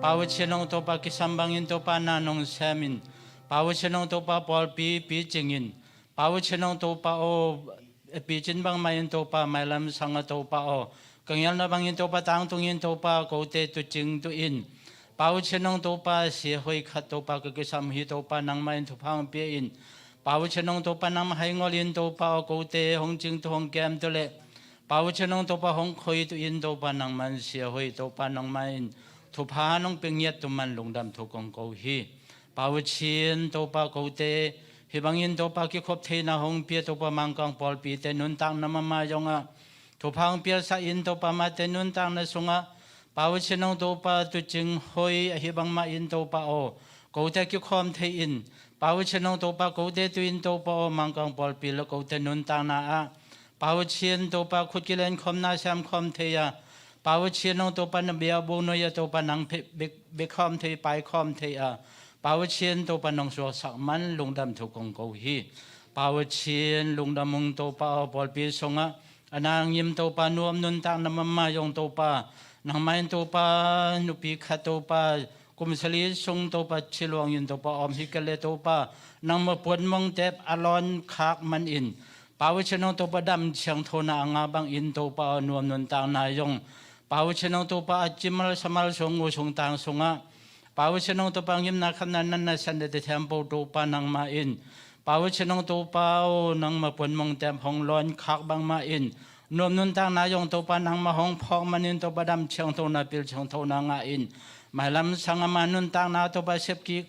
Pa U Cin nong Topa kisam bangin Topa na nong semin Pa U Cin nong Topa pawlpi picingin Pa U Cin nong Topa aw, picin bangmah in Topa mailam sangah Topa aw, ka ngialna bangin Topa tangtungin Topa kote tucing tu-in Pa U Cin nong Topa siahuai khat Topa ka kisam hi Topa nangmah in thupha hong pia in. Pa U Cin nong Topa nangmah hai ngolin Topa aw kote hong cing tu hong kem tu leh Pa U Cin nong Topa hong khoi tu-in Topa nangmah in siahuai Topa nangmah in thupha nong pia ngiat tu man lungdam thu kong ko hi. Pa U Cin Topa kote hih bangin Topa kikhop theihna hong pia Topa Mangkang pawlpite nuntakna mahmah zongah thupha hong piasak in Topa mate nuntakna sungah Pa U Cin nong Topa tucing hoi ahi bangmah in Topa aw, kote kikhawm thei in Pa U Cin nong Topa kote tu-in Topa aw Mangkang pawlpi le kote nuntakna ah Pa U Cin Topa khut kilenkhawmna siamkhawm thei a, Pa U Cin nong Topa na biakbuk nuai-ah Topa nang phe-, bek, bekkhawm thei, paikhawm thei a, Pa U Cin Topa nong suaksak man lungdam thu kong ko hi. Pa U Cin lungdam ung Topa aw, pawlpi sungah a na ngim Topa nuam nuntakna mahmah zong Topa nangmah in Topa nupi khat Topa kum sali sung Topa ciluangin Topa om hi kei leh Topa nangmah puanmong tep a lawn khak manin Pa U Cin nong Topa dam siangthona a ngah bangin Topa aw nuam nuntakna zong Pa U Cin nong Topa a cimal samal sung ngu sung tang sungah Pa U Cin nong Topa ngimna khamna na nasepnate thempo Topa nangmah in Pa U Cin nong Topa aw nangmah puanmong tep hong lawn khak bangmah in nuam nuntakna zong Topa nangmah hong phawk manin Topa dam siangthona pil siangthona ngah in mailam sangah ma nuntakna Topa sep kik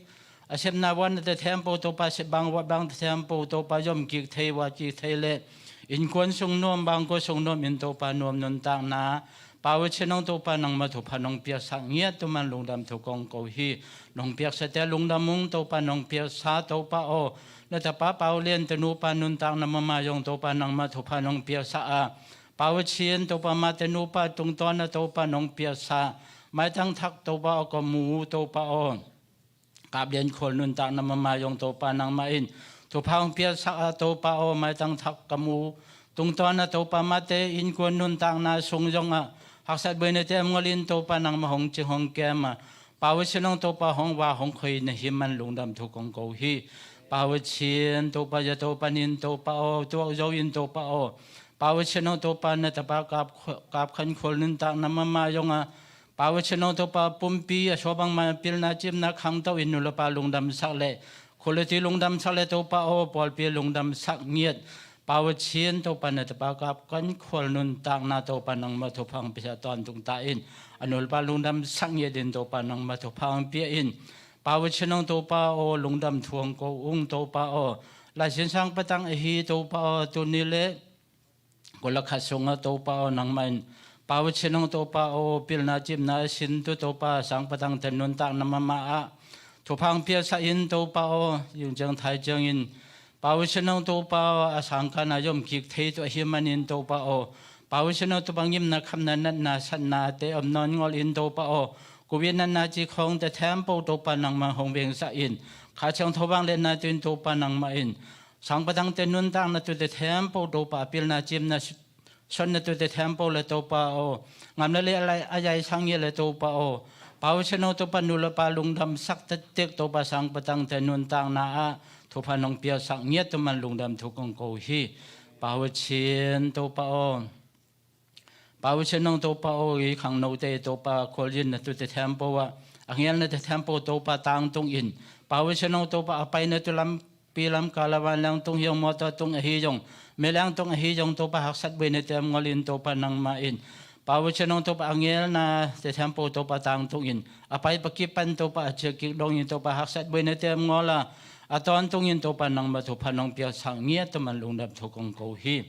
a sepna vuatnate thempo Topa sep bang vuat bangte thempo Topa zom kik thei vuat kik thei leh innkuan sung nuam bangkua sung nuam in Topa nuam nuntakna Pa U Cin nong Topa nangmah thupha nong piaksak ngiat tu man lungdam thu kong ko hi. Nong piaksate lungdam ung Topa nong piaksa Topa aw, na tapa Pa U Lian te nupa nuntakna mahmah zong Topa nangmah thupha nong piaksak a, Pa U Cin Topa mate nupa tungtawn a Topa nong piaksa maitang thak Topa aw ka mu Topa aw. Kap Lian Khual nuntakna mahmah zong Topa nangmah in thupha hong piaksak a Topa aw, maitang thak ka mu tungtawn a Topa mate innkuan nuntakna sung zongah haksat buainate om ngolin Topa nangmah hong cing hong kem a, Pa U Cin nong Topa hong va hong khoi na hi man lungdam thu kong ko hi. Pa U Cin Topa zato panin Topa aw, tuak zo in Topa aw, Pa U Cin nong Topa na tapa Kap, Kap Khan Khual nuntakna mahmah zongah Pa U Cin nong Topa pumpi a suak bangmah pilna cimna khangto in nu le pa lungdamsak le khua le tui lungdamsak le Topa aw pawlpi lungdamsak ngiat Pa Pasian Topa na tapa kap kan khual nuntakna Topa nangmah thupha hong pia tawntung ta in. A nu le pa lungdam sak ngiat in Topa nangmah thupha hong pia in. Pa Pasian nong Topa aw lungdam thu hong ko ung Topa aw. Lai Siangtho sang patang ahi Topa aw tuni le kul le khat sungah Topa aw nangmah in Pa Pasian nong Topa aw pilna cimna a sin tu Topa sang patang te nuntakna mahmah ah thupha hong piaksak in Topa aw, zing ciang thai ciangin Pa Pasian nong Topa aw a sangkahna zom kik thei tu ahi manin Topa aw, Pa Pasian nong Topa ngimna khamna natna satna te om nawn ngol in Topa aw, covid natna ci khawng te thempo Topa nangmah hong vengsak in. Kha Siangtho vangliatna tu in Topa nangmah in sang patang te nuntakna tu te thempo Topa a pilna cimna sonna tu te thempo le Topa aw, ngam le le a zai sang ngiat le Topa aw, Pa Pasian nong Topa nu le pa lungdam sak tektek Topa sang patang te nuntakna ah thupha nong piaksak ngiat tu man lungdam thu kong ko hi. Pa Pasian Topa aw, Pa Pasian nong Topa aw, i khangnote Topa khualzinna tu te thempo ah a ngelna te thempo Topa tangtung in. Pa Pasian nong Topa a paina tu lam pi lam kala van leng tung hi zong, mawtaw tung ahi zong, me leng tung ahi zong Topa haksat buaina te om ngol in Topa nangmah in. Pa Pasian nong Topa a ngelna te thempo Topa tangtung in. A pai pakipan Topa a ciak kik dong in Topa haksat buaina te om ngol a, a tawntung in Topa nangmah thupha nong piaksak ngiat tu man lungdam thu kong ko hi.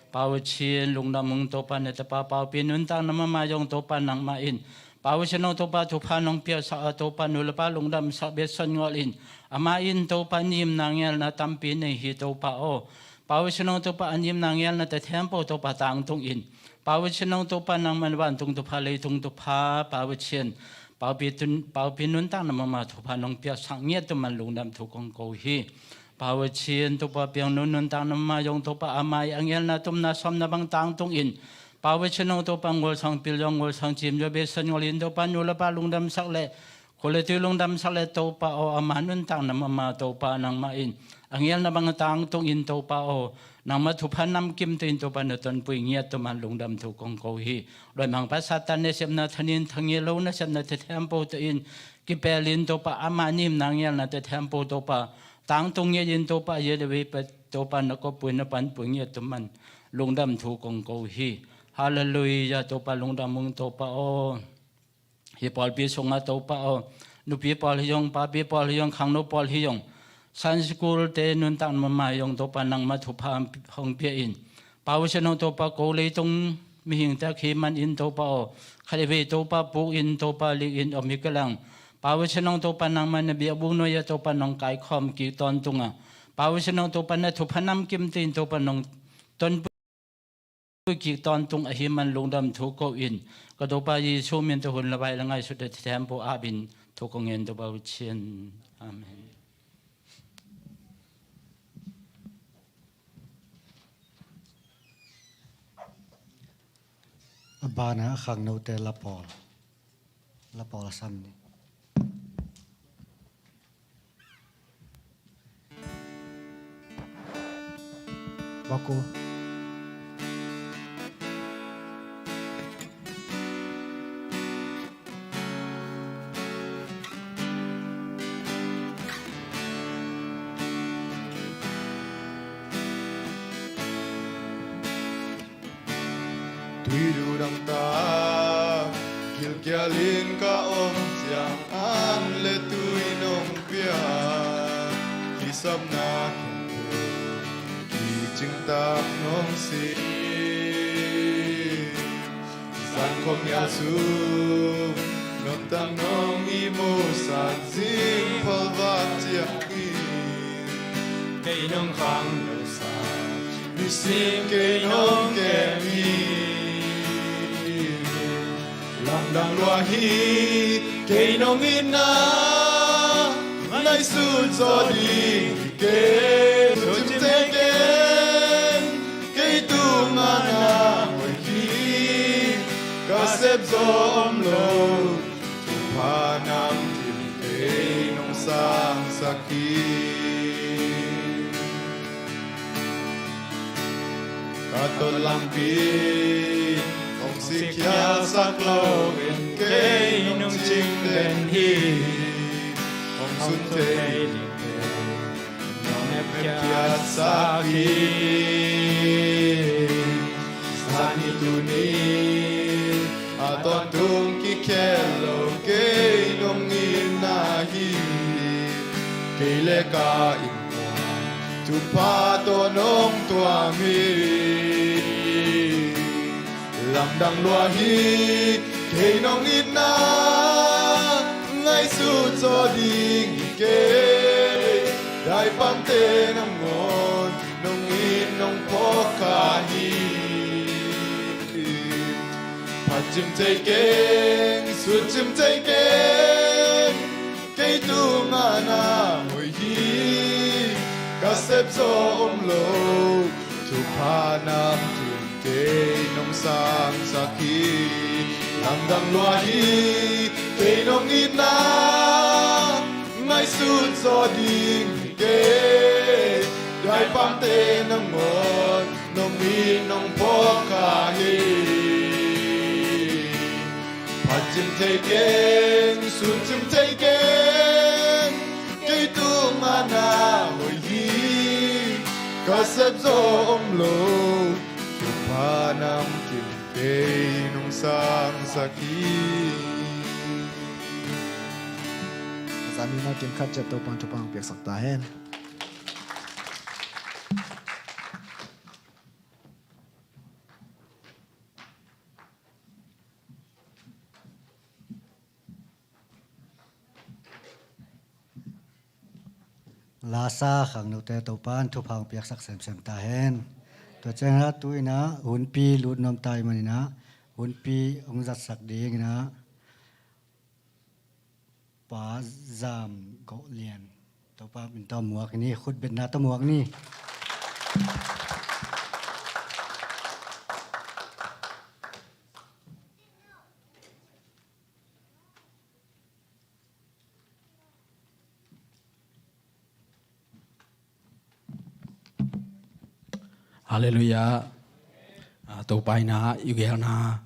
Pa Pasian lungdam ung Topa na tapa Paupi nuntakna mahmah zong Topa nangmah in. Pa Pasian nong Topa thupha nong piaksak a Topa nu le pa lungdam sak bek son ngol in. Amah in Topa ngimna ngelna tampi nei hi Topa aw. Pa Pasian nong Topa a ngimna ngelna te thempo Topa tangtung in. Pa Pasian nong Topa nangmah in vantung thupha leitung thupha Pa Pasian. Paupi tun, Paupi nuntakna mahmah thupha nong piaksak ngiat tu man lungdam thu kong ko hi. Pa Pasian Topa piang nun nuntakna mahmah zong Topa amah i a ngelna tumna sawmna bang tangtung in. Pa Pasian nong Topa ngol sang pil zong ngol sang cim zong bek son ngol in Topa nu le pa lungdam sak le khua le tui lungdam sak le Topa aw, amah nuntakna mahmah Topa nangmah in a ngelna bang tangtung in Topa aw, nangmah thupha namkim tu in Topa na tonpui ngiat tu man lungdam thu kong ko hi. Luaimang pa Satan nasepna thanin thangi lo nasepna te thempo tu in kipel in Topa amah ngimna ngelna te thempo Topa tangtung ngiat in Topa a zia le vei pet Topa na koppui na panpui ngiat tu man lungdam thu kong ko hi. Halleluiah Topa lungdam ung Topa aw. Hi pawlpi sungah Topa aw, nupi pawl hi zong, papi pawl hi zong, khangno pawl hi zong, Sunday school te nuntak mahmah hi zong Topa nangmah thupha hong pia in. Pa Pasian nong Topa ko leitung mihing tak hi man in Topa aw, khat i vei Topa puk in Topa lik in om hi ka lang. Pa Pasian nong Topa nangmah na biakbuk nuai ah Topa nong kaikhawm kik tawntung a, Pa Pasian nong Topa na thupha namkim tu in Topa nong tonpui kik tawntung ahi man lungdam thu ko in, ka Topa Jesu min tawh hun le vai le ngaihsut a thempo ap in thu ko ngen Topa Pasian. Amen. A banah a khangnote la pawl, la pawl a sam ni. Baku. Tui dudang ta gilkial in ka om ciang an le tui nong pia, kisapna khempeuh kicing tak nong si. Zan khawm ya su noptak nong i musak zing phalvak ciang in kei nong khang nong sa, nisim kei nong kem hi. Lamdang lua hi kei nong itna, ngaihsut zaw ding hi kei, cimte ken kei tung a na hoih hi, ka sep zaw om lo. Thupha namkim kei nong sangsak hi. Ka tawh lampi hong sikkhialsak lo in kei nong cing den hi. Hong sun thei ding pen nong hepkhiatsak hi. Tuni a tawntung kikhel lo kei nong itna hi. Kei le ka innkuan thupha tawh nong tuam hi. Lamdang lua hi kei nong itna ngaihsut zaw ding hi kei. Daipamte nangawn nong it nong phawk kha hi. Phatcim thei keng, sutcim thei keng, kei tungah na hoih hi. Ka sepzaw om lo, thupha namkim kei nong sangsak hi. Lamdang lua hi kei nong itna ngaihsut zaw ding hi kei. Daipamte nangawn nong it nong phawk kha hi. Phatcim thei keng, sutcim thei keng, kei tungah na hoih hi. Ka sepzaw om lo, thupha namkim kei nong sangsak hi. Zami na kim khat ciat Topa'n thupha hong piaksak ta hen. Lasa khangnote Topa'n thupha hong piaksak semsem ta hen. Tua ciangin ah tu-in ah hunpi lut nuam ta ahih manin ah hunpi hong zatsak dingin ah Pa Zam Gawh Lian, Topa min tawh muak ni, khutbetna tawh muak ni. Halleluiah. Ah, Topa in ah i geelna,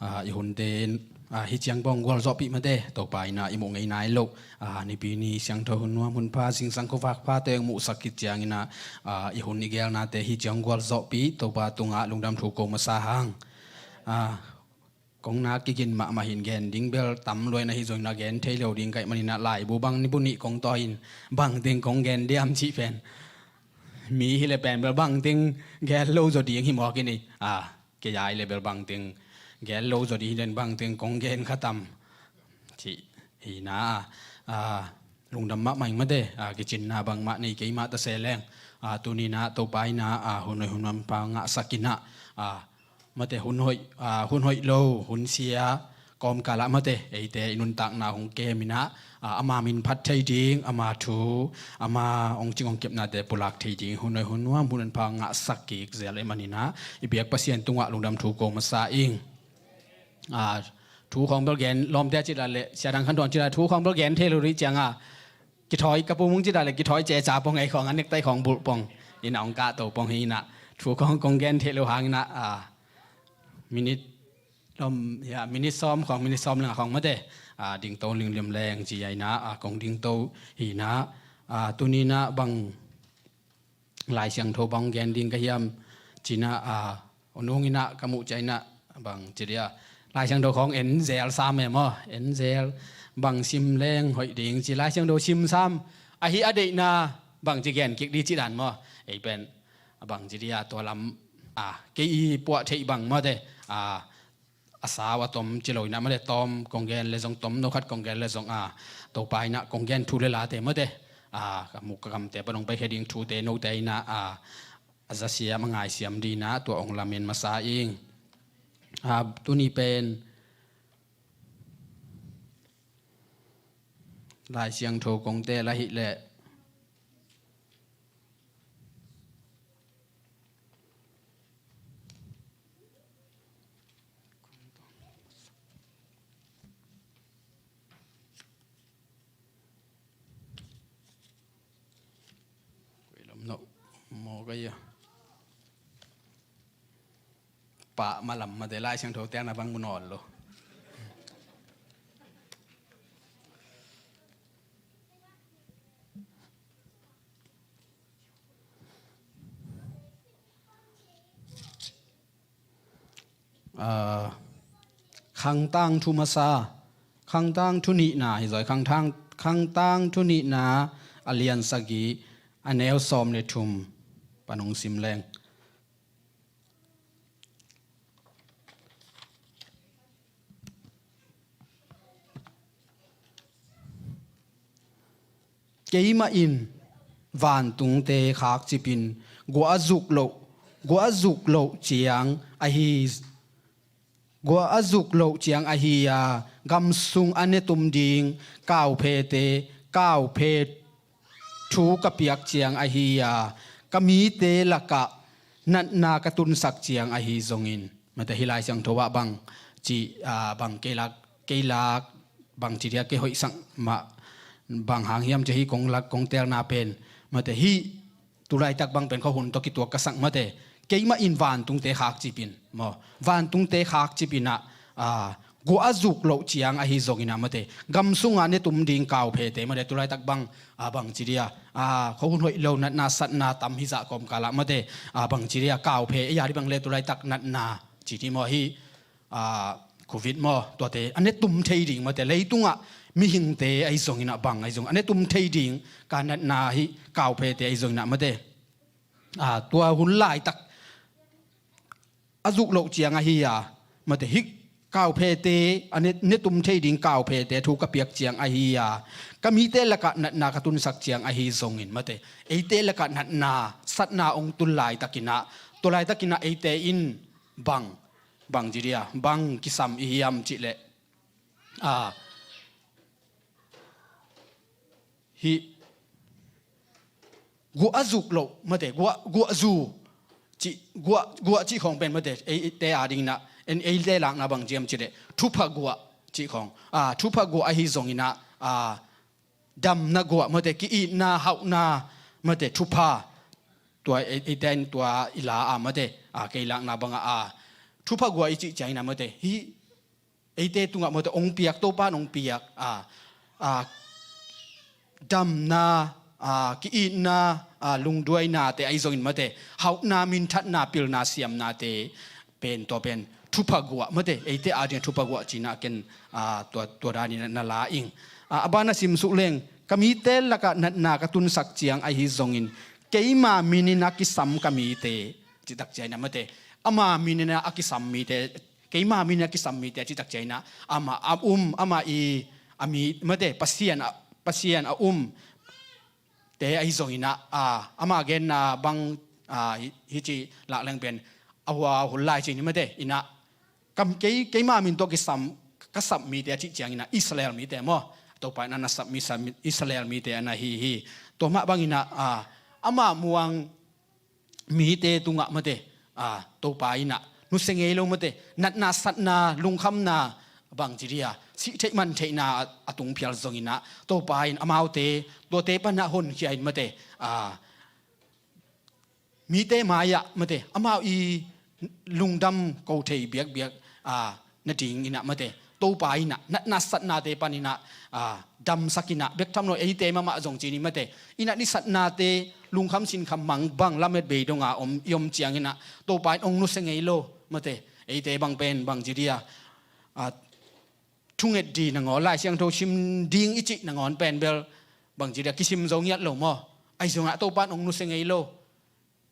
ah, i hunte in, ah, hih ciang bang gualzawhpih mate. Topa in ah i muh ngei nai loh, ah, Nipi ni siangtho hun nuam hun pha, zingsang khuavak pha teng muhsak khit ciangin ah, ah, i hun i geelnate hih ciang gualzawhpih, Topa tungah lungdam thu ko masa hang. Ah, kong na kigin mahmah hi in, gen ding bel tam lua in ahi zongin ah gen thei lo ding ka hih manin ah laibu bang ni bu nih kong tawh hi in, bangteng kong gen diam cih pen mi hi leh pen bel bangteng gen lo zaw ding hi mawk in ei. Ah, kei a hi leh bel bangteng gen lo zaw ding hi leh bangteng kong gen kha tam cih hi in ah, ah, lungdam mahmah ing mate. Ah, kicinna bangmah nei kei mah ta se leng, ah, tuni in ah Topa in ah, ah, hun hoih hun nuam pha ngahsak in ah, ah, mate, hun hoih, ah, hun hoih lo, hun sia kawmkal ah mate, eite i nuntakna hong kem in ah, ah, ama min phat thei ding, ama thu, ama hong cing hong kepnate pulak thei ding hun hoih hun nuam hun pha ngahsak kik zel ahih manin ah i biak Pasian tungah lungdam thu ko masa ing. Ah, thu khawng bel gen, lawmte a cih leh, Sia Dang Khan Tuan cih leh thu khawng bel gen thei lo rih ciang a, kithawi, ka pu Mung cih leh kithawi ceca pong, ei khawng a necktie khawng bulh pong in ah hong kahto pong hi in ah, thu khawng kong gen theih loh hangin ah, ah, minute lawm, ya, minute sawm khawng, minute sawm leng a khawng mate, ah, dingto linglim leng ci a in ah, ah, kong dingto hi in ah, ah, tuni in ah bang Lai Siangtho bang gen ding ka hiam ci in ah, ah, u nung in ah ka muh ciang in ah bang ci dia, Lai Siangtho khawng en zel sam e maw, en zel, bang sim leng hoih ding ci, Lai Siangtho sim sam ahi a deihna bang ci gen kik di ci dan maw. Ei pen bang ci dia, tua lam, ah, kei i puah theih bang mawte, ah, a sau a tom ci lo in ah mate, tawm kong gen leh zong, tom no khat kong gen leh zong, ah, Topa in ah kong gen thu le late mate, ah, ka muk ka kamte pan hong paikhia ding thute note in ah, ah, a zasiam a ngaisiam ding in ah tua hong lamen masa ing. Ah, tuni pen Lai Siangtho kong teel ahih leh Pah malam mate, Lai Siangtho teelna bang mu nawn lo. ah, Khangtang thu masa, Khangtang thu nihna hi zaw, Khangtang, Khangtang thu nihna a lian sagih, a neu sawm le thum pan hong sim leng. Keimah in vantungte khakcipin guah a zuk loh, guah a zuk loh ciang ahi, guah a zuk loh ciang ahi a, gam sung a netum ding kauphete, kauphe thu ka piak ciang ahi a, ka mite lakah natna ka tunsak ciang ahi zongin, mate, hih Lai Siangtho ah bang ci, ah, bang kei lak, kei lak, bang ci dia kei hoihsak mah, bang hang hiam ci hih kong lak kong telna pen, mate, hih tulaitak bang pen khuahun tawh kituak ka sak, mate, keimah in vantungte khakcipin maw, vantungte khakcipin ah, ah, guah a zuk loh ciang ahi zongin ah, mate, gam sunga netum ding kauphete, mate, tulaitak bang, ah, bang ci dia, ah, khuahun hoih lo, natna satna tam hizah kawmkal ah, mate, ah, bang ci dia, kauphe, ei a dih bang le tulaitak natna ci dih maw, hih, ah, Covid maw, tuate a netum thei ding, mate, leitungah mihingte ahi zongin ah, bang ahi zong a netum thei ding ka natna hih kauphete ahi zongin ah, mate, ah, tua hun laitak a zuk loh ciang ahi a, mate, hih kauphete, a ne, netum thei ding kauphete thu ka piak ciang ahi a, ka mite lakah natna ka tunsak ciang ahi zongin, mate, eite lakah natna satna hong tun laitakin ah, tua laitakin ah eite in bang, bang ci dia, bang kisam i hiam cih leh, ah, hih guah a zuk loh, mate, guah, guah zu cih, guah, guah cih khawng pen, mate, eite a dingin ah, en, eite lakna bang ci hiam cih leh thupha guah cih khawng, ah, thupha guah ahi zongin ah, ah, damna guah, mate, ki-itna, hauhna, mate, thupha, tua ei, eite in tua i la a, mate, ah, kei lakna bangah, ah, thupha guah i cih ciangin ah, mate, hih eite tungah, mate, hong piak, Topa in hong piak, a, a, damna, a, ki-itna, a, lungduainate ahi zongin, mate, hauhna, minthanna, pilna, siamnate pen, tua pen thupha guah, mate, eite a dingin thupha guah ci-in ah ken, a, tua, tua danin na la ing. A, a ban a sim suk leng, ka mite lakah natna ka tunsak ciang ahi zongin, keima minin a kisam ka mite, cih tak ciangin ah, mate, ama minin a kisam mite, keima minin a kisam mite a cih tak ciangin ah, amah a um, amah i, a mi, mate, Pasian a, Pasian a um te ahi zongin ah, a, ama genna bang, a, hi, hih ci lak leng pen, a hua hun lai ci-in, mate, in ah, kam kei, keima min tawh kisam, ka sap mite a cih ciangin ah, Israel mite maw, Topa in a na sap mi, sap mi, Israel mite a na hi hi. Tua mah bangin ah, a, ama muang mite tungah, mate, a, Topa in ah nusia ngei lo, mate, natna satna, lungkhamna, bang ci dia, sih theih man theihna a, a tung phial zongin ah, Topa in amaute, tuate pan ah honkhia in, mate, a, mite mai-ah, mate, amau i lungdam ko thei biakbiak, a, nadingin ah, mate, Topa in ah natna satnate panin ah, a, damsak in ah, bek tham lo eite mahmah zong ci-in, mate, i nat i satnate lungkham sinkham mang bang lamet bei donga om, i om ciangin ah, Topa in hong nusia ngei lo, mate, eite bang pen bang ci dia, a, thunget ding nangawn, Lai Siangtho sim ding i cih nangawn pen bel bang ci dia, kisim zo ngiat lo maw. Ahi zongah Topa in hong nusia ngei lo.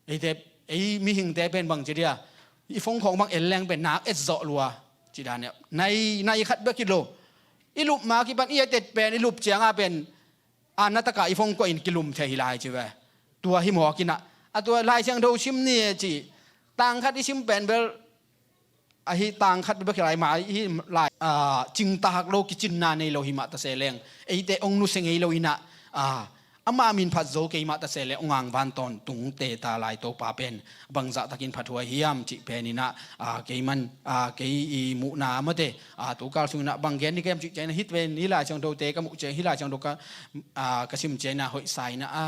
Eite, ei mihingte pen bang ci dia, i phone khawng bang en leng pen nak et zawh lua, ci dan eh. Nai, nai khat bek hi lo. I lup ma kipan i et et pen, i lup ciang a pen, a, na takah i phone kuahin kilum thei hi lai ci ve. Tua hi mawk in ah, a, tua Lai Siangtho sim ni e ci, tang khat i sim pen bel, ahi tang khat bek hi lai mah, hi lai, a, cingtak lo, kicinna nei lo hi mah ta se leng, eite hong nusia ngei lo in ah, a, ama min phat zo kei mah ta se leng, hong angvan tawntungte ta lai Topa pen bangzah takin phathuai hiam cih pen in ah, a, kei man, a, kei i muhna, mate, a, tukal sungin ah bang gen ni kem cih ciangin ah, hih pen, hih Lai Siangthote ka muh ciang, hih Lai Siangtho ka, a, ka sim ciangin ah hoihsa in ah, a,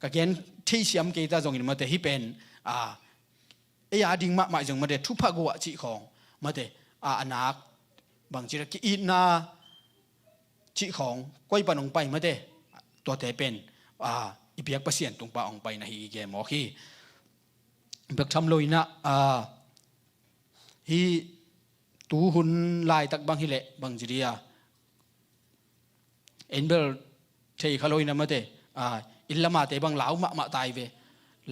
ka gen theisiam kei ta zongin, mate, hih pen, a, ei a ding mahmah zong, mate, thupha guah cih khawng, mate, a, a nak, bang ci dia, ki-itna cih khawng koi pan hong pai, mate, tuate pen, a, i biak Pasian tung pan hong pai na hi i gen mawk hi. Bek tham lo in ah, a, hih Tu hun laitak bang hileh bang ci dia, en bel thei kha lo ina mate, a, inn lamate bang lau mahmah tai ve.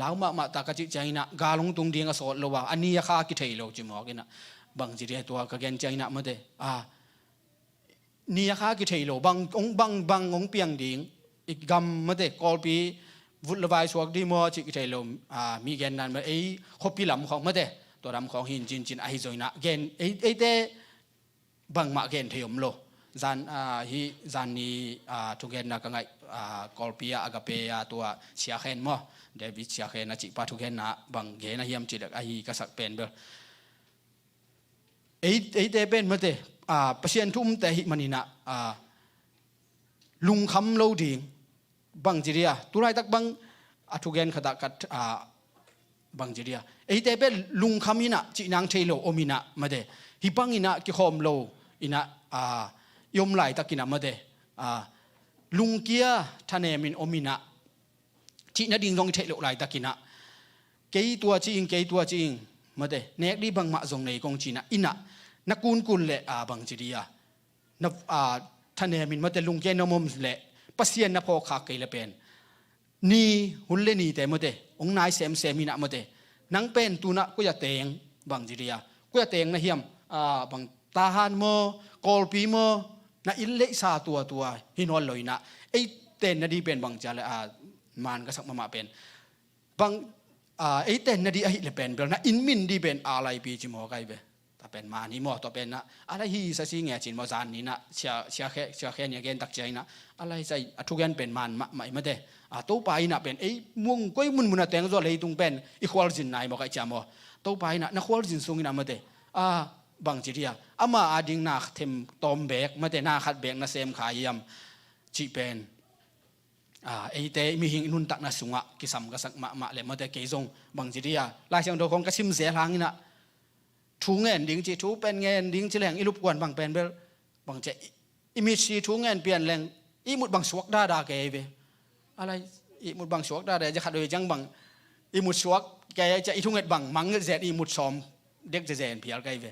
Lau mahmah ta ka cih ciang ina gal hong tung ding a sawt lo a, a ni a kha kithei lo ci mawk ina, bang ci dia tua ka gen ciang ina mate, a, ni a kha kithei lo, bang hong, bang, bang hong piang ding, i gam mate, Kawlpi vut le vai suak ding maw cih kithei lo, a, mi gen nan mate, ei khuapi lam khawng mate, tua lam khawng hin cincin ahi zong ina gen, ei, eite bangmah gen thei om lo. Zan, a, hi zan ni, a, thugenna ka ngaih, a, Kawlpi a Agape a tua Sia Khen maw, David Sia Khen a cihpa thugenna bang gen a hiam cih lek ahi ka sak pen bel. Ei, eite pen mate, a, Pasian thu umte ahi man ina, a, lungkham lo ding, bang ci dia, tu laitak bang a thugen khat ah ka, a, bang ci dia, eite pen lungkham ina cih nang thei lo om ina mate, hih bang ina kikhawm lo ina, a, i om laitak ina mate, a, lungkia thanem in om ina, cih nading zong i theih loh laitak ina, kei tua ci ing, kei tua ci ing, mate, nek ding bangmah zong nei kong ci ina, ina na kunkun le, a, bang ci dia, na, a, thanem in mate, lungkia na om le Pasian na phawk khak kei le pen, ni, hun le nite mate, hong nai semsem ina mate, nang pen tu ina koi a teng, bang ci dia, koi a teng na hiam, a, bang Tahan maw, Kawlpi maw, na inn leisa tuatua hi nawn lo ina, ei tenna ding pen bang ci a le, a, man ka sak mahmah pen, bang, a, ei tenna ding ahi le pen bel na inn min ding pen Alaipi ci mawk ai ve. Tua pen man hi maw, tua pen na, a lai hi sa si nge cin maw, zan ni na, Sia, Sia Khe, Sia Khen i a gen tak ciang ina, a lai sa i a thugen pen man mahmah i mate. A, Topa ina pen ei mun, koi munmun a teng zaw leitung pen i khualzin nai maw, kai cia maw. Topa ina na khualzin sung ina mate, a, bang ci dia, ama a ding na them tawm bek mate, na khat bek na sem kha hiam cih pen, a, eite mihing i nuntakna sungah kisam ka sak mahmah le mate, kei zong bang ci dia, Lai Siangtho khawng ka sim zel hang ina, thu ngen ding ci, thu pen ngen ding ci leng i lupkuan bang pen bel, bang ci a, i, i mitsi thu ngen pian leng, i mut bang suak dada kei ve. A lai, i mut bang suak dada, ja khat doi ciang bang, i mut suak kei, ca i thunget bang mang nget zen, i mut sawm dek zezen phial kei ve.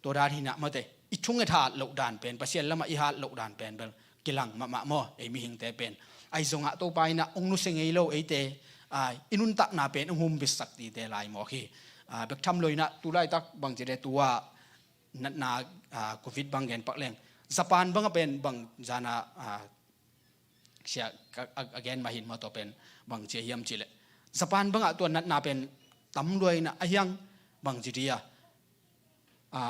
Tua dan hi ina mate, i thunget hat loh dan pen, Pasian lamah i hat loh dan pen bel kilang mahmah maw, ei mihingte pen. Ahi zongah Topa ina hong nusia ngei lo eite, a, i nuntakna pen hong humbitsak dingte lai mawk hi. A, bek tham lo ina tu laitak bang ci dia tua natna, a, Covid bang gen pak leng, Japan bang a pen bang zana, a, sia, a, a, a gen mah hin maw, tua pen bang ci a hiam cih leh, Japan bang a tua natna pen tam lua ina, a hiang bang ci dia, a,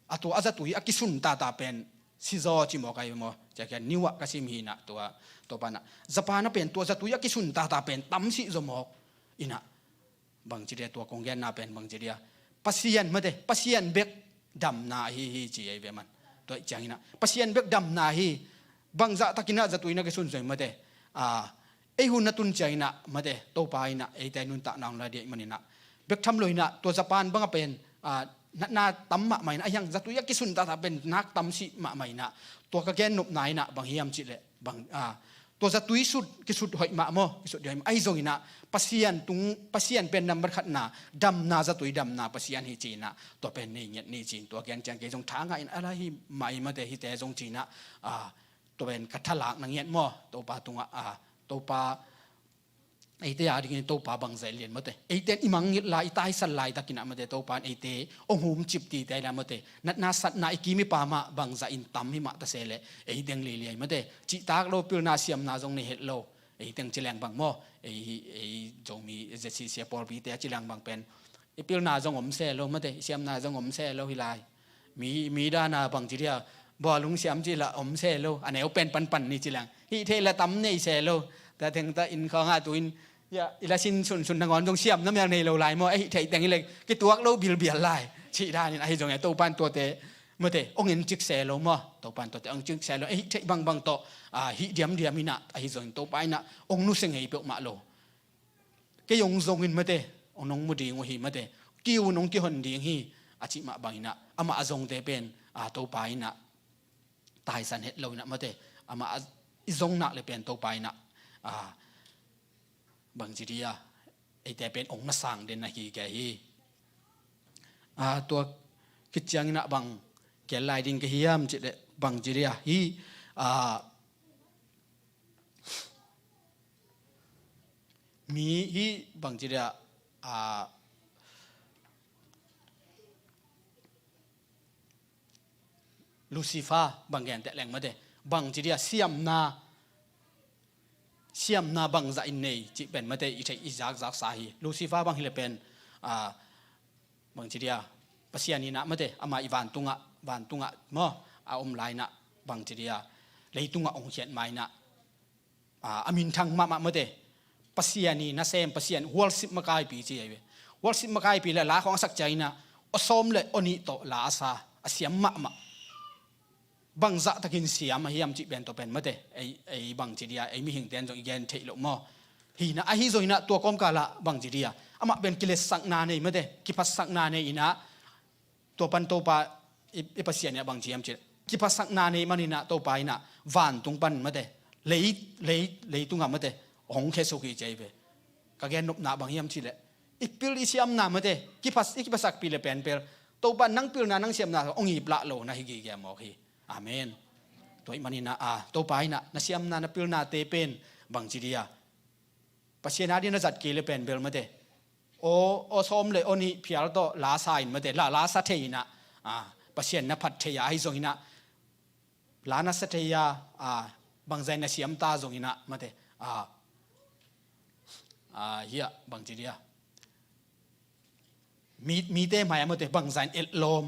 a tua a zatui a kisun tata pen si zaw ci mawk ai maw, cia kia niuh ah ka sim hi ina tua, tua pan a, Japan a pen tua zatui a kisun tata pen tam si zaw mawk ina, bang ci dia tua kong genna pen bang ci dia, Pasian mate, Pasian bek damna ahi hi ci ei ve man. Tua ciang ina Pasian bek damna hi, bangzah tak ina zatui na kisun zoi mate, a, ei hun na tun ciang ina mate, Topa ina eite nuntakna hong la dia i man ina, bek tham lo ina tua Japan bang a pen, a, natna tam mahmah ina, a hiang zatui a kisun tata pen nak tam si mahmah ina, tua ka gen nopna ina bang hiam cih leh bang, a, tua zatui sut, kisut hoih mah maw, kisut hoih mah. Ahi zong ina Pasian tung, Pasian pen nambat khatna damna, zatui damna Pasian hi ci ina, tua pen nei ngiat ni ci in tua gen ciang kei zong tha ngah ina, a lai hi mah i mate, hite zong ci ina, a, tua pen ka thalak na ngiat maw, Topa tungah, a, Topa, eite a dingin Topa bangzah lian mate, eite in i mangngilh lai, i taisan laitak ina mate, Topa in eite hong humcip dingte ina mate, natna satna i kim i pam ah bangzah in tam hi mah ta se leh, ei deng liliai mate, cihtak lo pilna siamna zong nei het lo, ei teng ci leng bang maw, ei, ei Zomi Z C C a pawlpite a ci leng bang pen, i pilna zong om se lo mate, i siamna zong om se lo hi lai. Mi, mi dana bang ci dia, bawlung siam ci lah om se lo, a neu pen panpan ni ci leng, hih theih lah tam nei se lo. Tua teng ta inn khawng ah tu in, ya, i la sin sunsun nangawn zong siamna mel nei lo lai maw, a hih theih teng i leng kituak lo bilbial lai cih danin, ahi zongin Topa in tuate mate hong en cik se lo maw, Topa in tuate hong cik se lo, a hih theih bangbang tawh, a, hih diamdiam ina, ahi zongin Topa ina hong nusia ngei peuhmah lo. Kei hong zongin mate, hong nong mu ding uh hi mate, kiu nong kihon ding hi, a cih mah bang ina, amah a zongte pen, a, Topa ina taisan het lo ina mate, amah a i zong nak le pen Topa ina, a, bang ci dia, eite pen hong na sang den ahi kei hi. A, tua khit ciangin ah bang gel lai ding ka hiam cih leh bang ci dia hi, ah, mi hi bang ci dia, ah, Lucifer bang gen teh leng mate, bang ci dia siamna, siamna bangzah in nei cih pen mate i theih i zakzaksa hi. Lucifer bang hi le pen, ah, bang ci dia Pasian in ah mate, amah i vantungah, vantungah maw, a om lai in ah bang ci dia leitungah ong khiat ma in ah, ah, a minthang mahmah mate. Pasian i nasem, Pasian worship makaipi ci ahi ve. Worship makaipi le la khong a sak ciangin ah aw sawm le aw nih tawh la a sa, a siam mahmah. Bangzah takin siam a hiam cih pen tawh pen mate, ei, ei bang ci dia, ei mihingte in zong i gen theih loh maw. Hi in ah, ahi zong in ah tua kawmkal ah bang ci dia amah pen kiletsakna nei mate, kiphatsakna nei in ah tua pan Topa i, i Pasian in ah bang ci hiam cih leh kiphatsakna nei man in ah Topa in ah vantung pan mate, lei, lei, leitungah mate hong khesuk hi ci ahi ve. Ka gen nopna bang hiam cih leh i pil i siamna mate, kiphat, i kiphatsakpih le pen pen Topa nang pilna nang siamna hong iplah lo na hi gige mawk hi. Amen. Tua ahih manin ah, ah, Topa in ah na siamna na pilnate pen bang ci dia Pasian a ding na zat kei le pen bel mate, aw, aw sawm le aw nih phial tawh la sa in mate, la, la sa thei in ah, ah, Pasian na phat thei a, ahi zong in ah la na sa thei a, ah, bangzah in na siam ta zong in ah mate, ah, ah, hi a bang ci dia mi, mite mai-ah mate bangzah in etlawm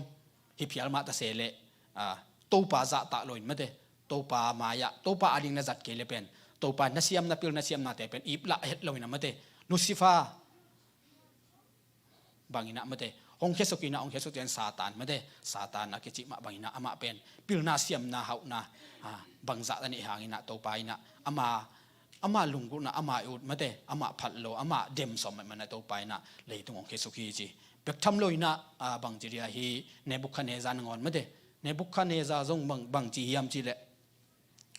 hi phial mah ta se leh, ah, Topa zahtak lo in mate, Topa mai-ah, Topa a ding na zat kei le pen Topa na siam, na pil, na siamnate pen iplah het lo in ah mate, Lucifer bang in ah mate hong khesuk in ah, hong khesuk ciang Satan mate, Satan a kici mah bang in ah amah pen pilna siamna hauhna, ah, bangzah ta neih hang in ah Topa in ah ama, ama lunggulhna, ama i ut mate, ama phat lo, ama dem sawm mah in ah Topa in ah leitung hong khesuk hi ci. Bek tham lo in ah, ah, bang ci dia hi Nebuchadnezzar nangawn mate, Nebuchadnezzar zong bang, bang ci hiam cih leh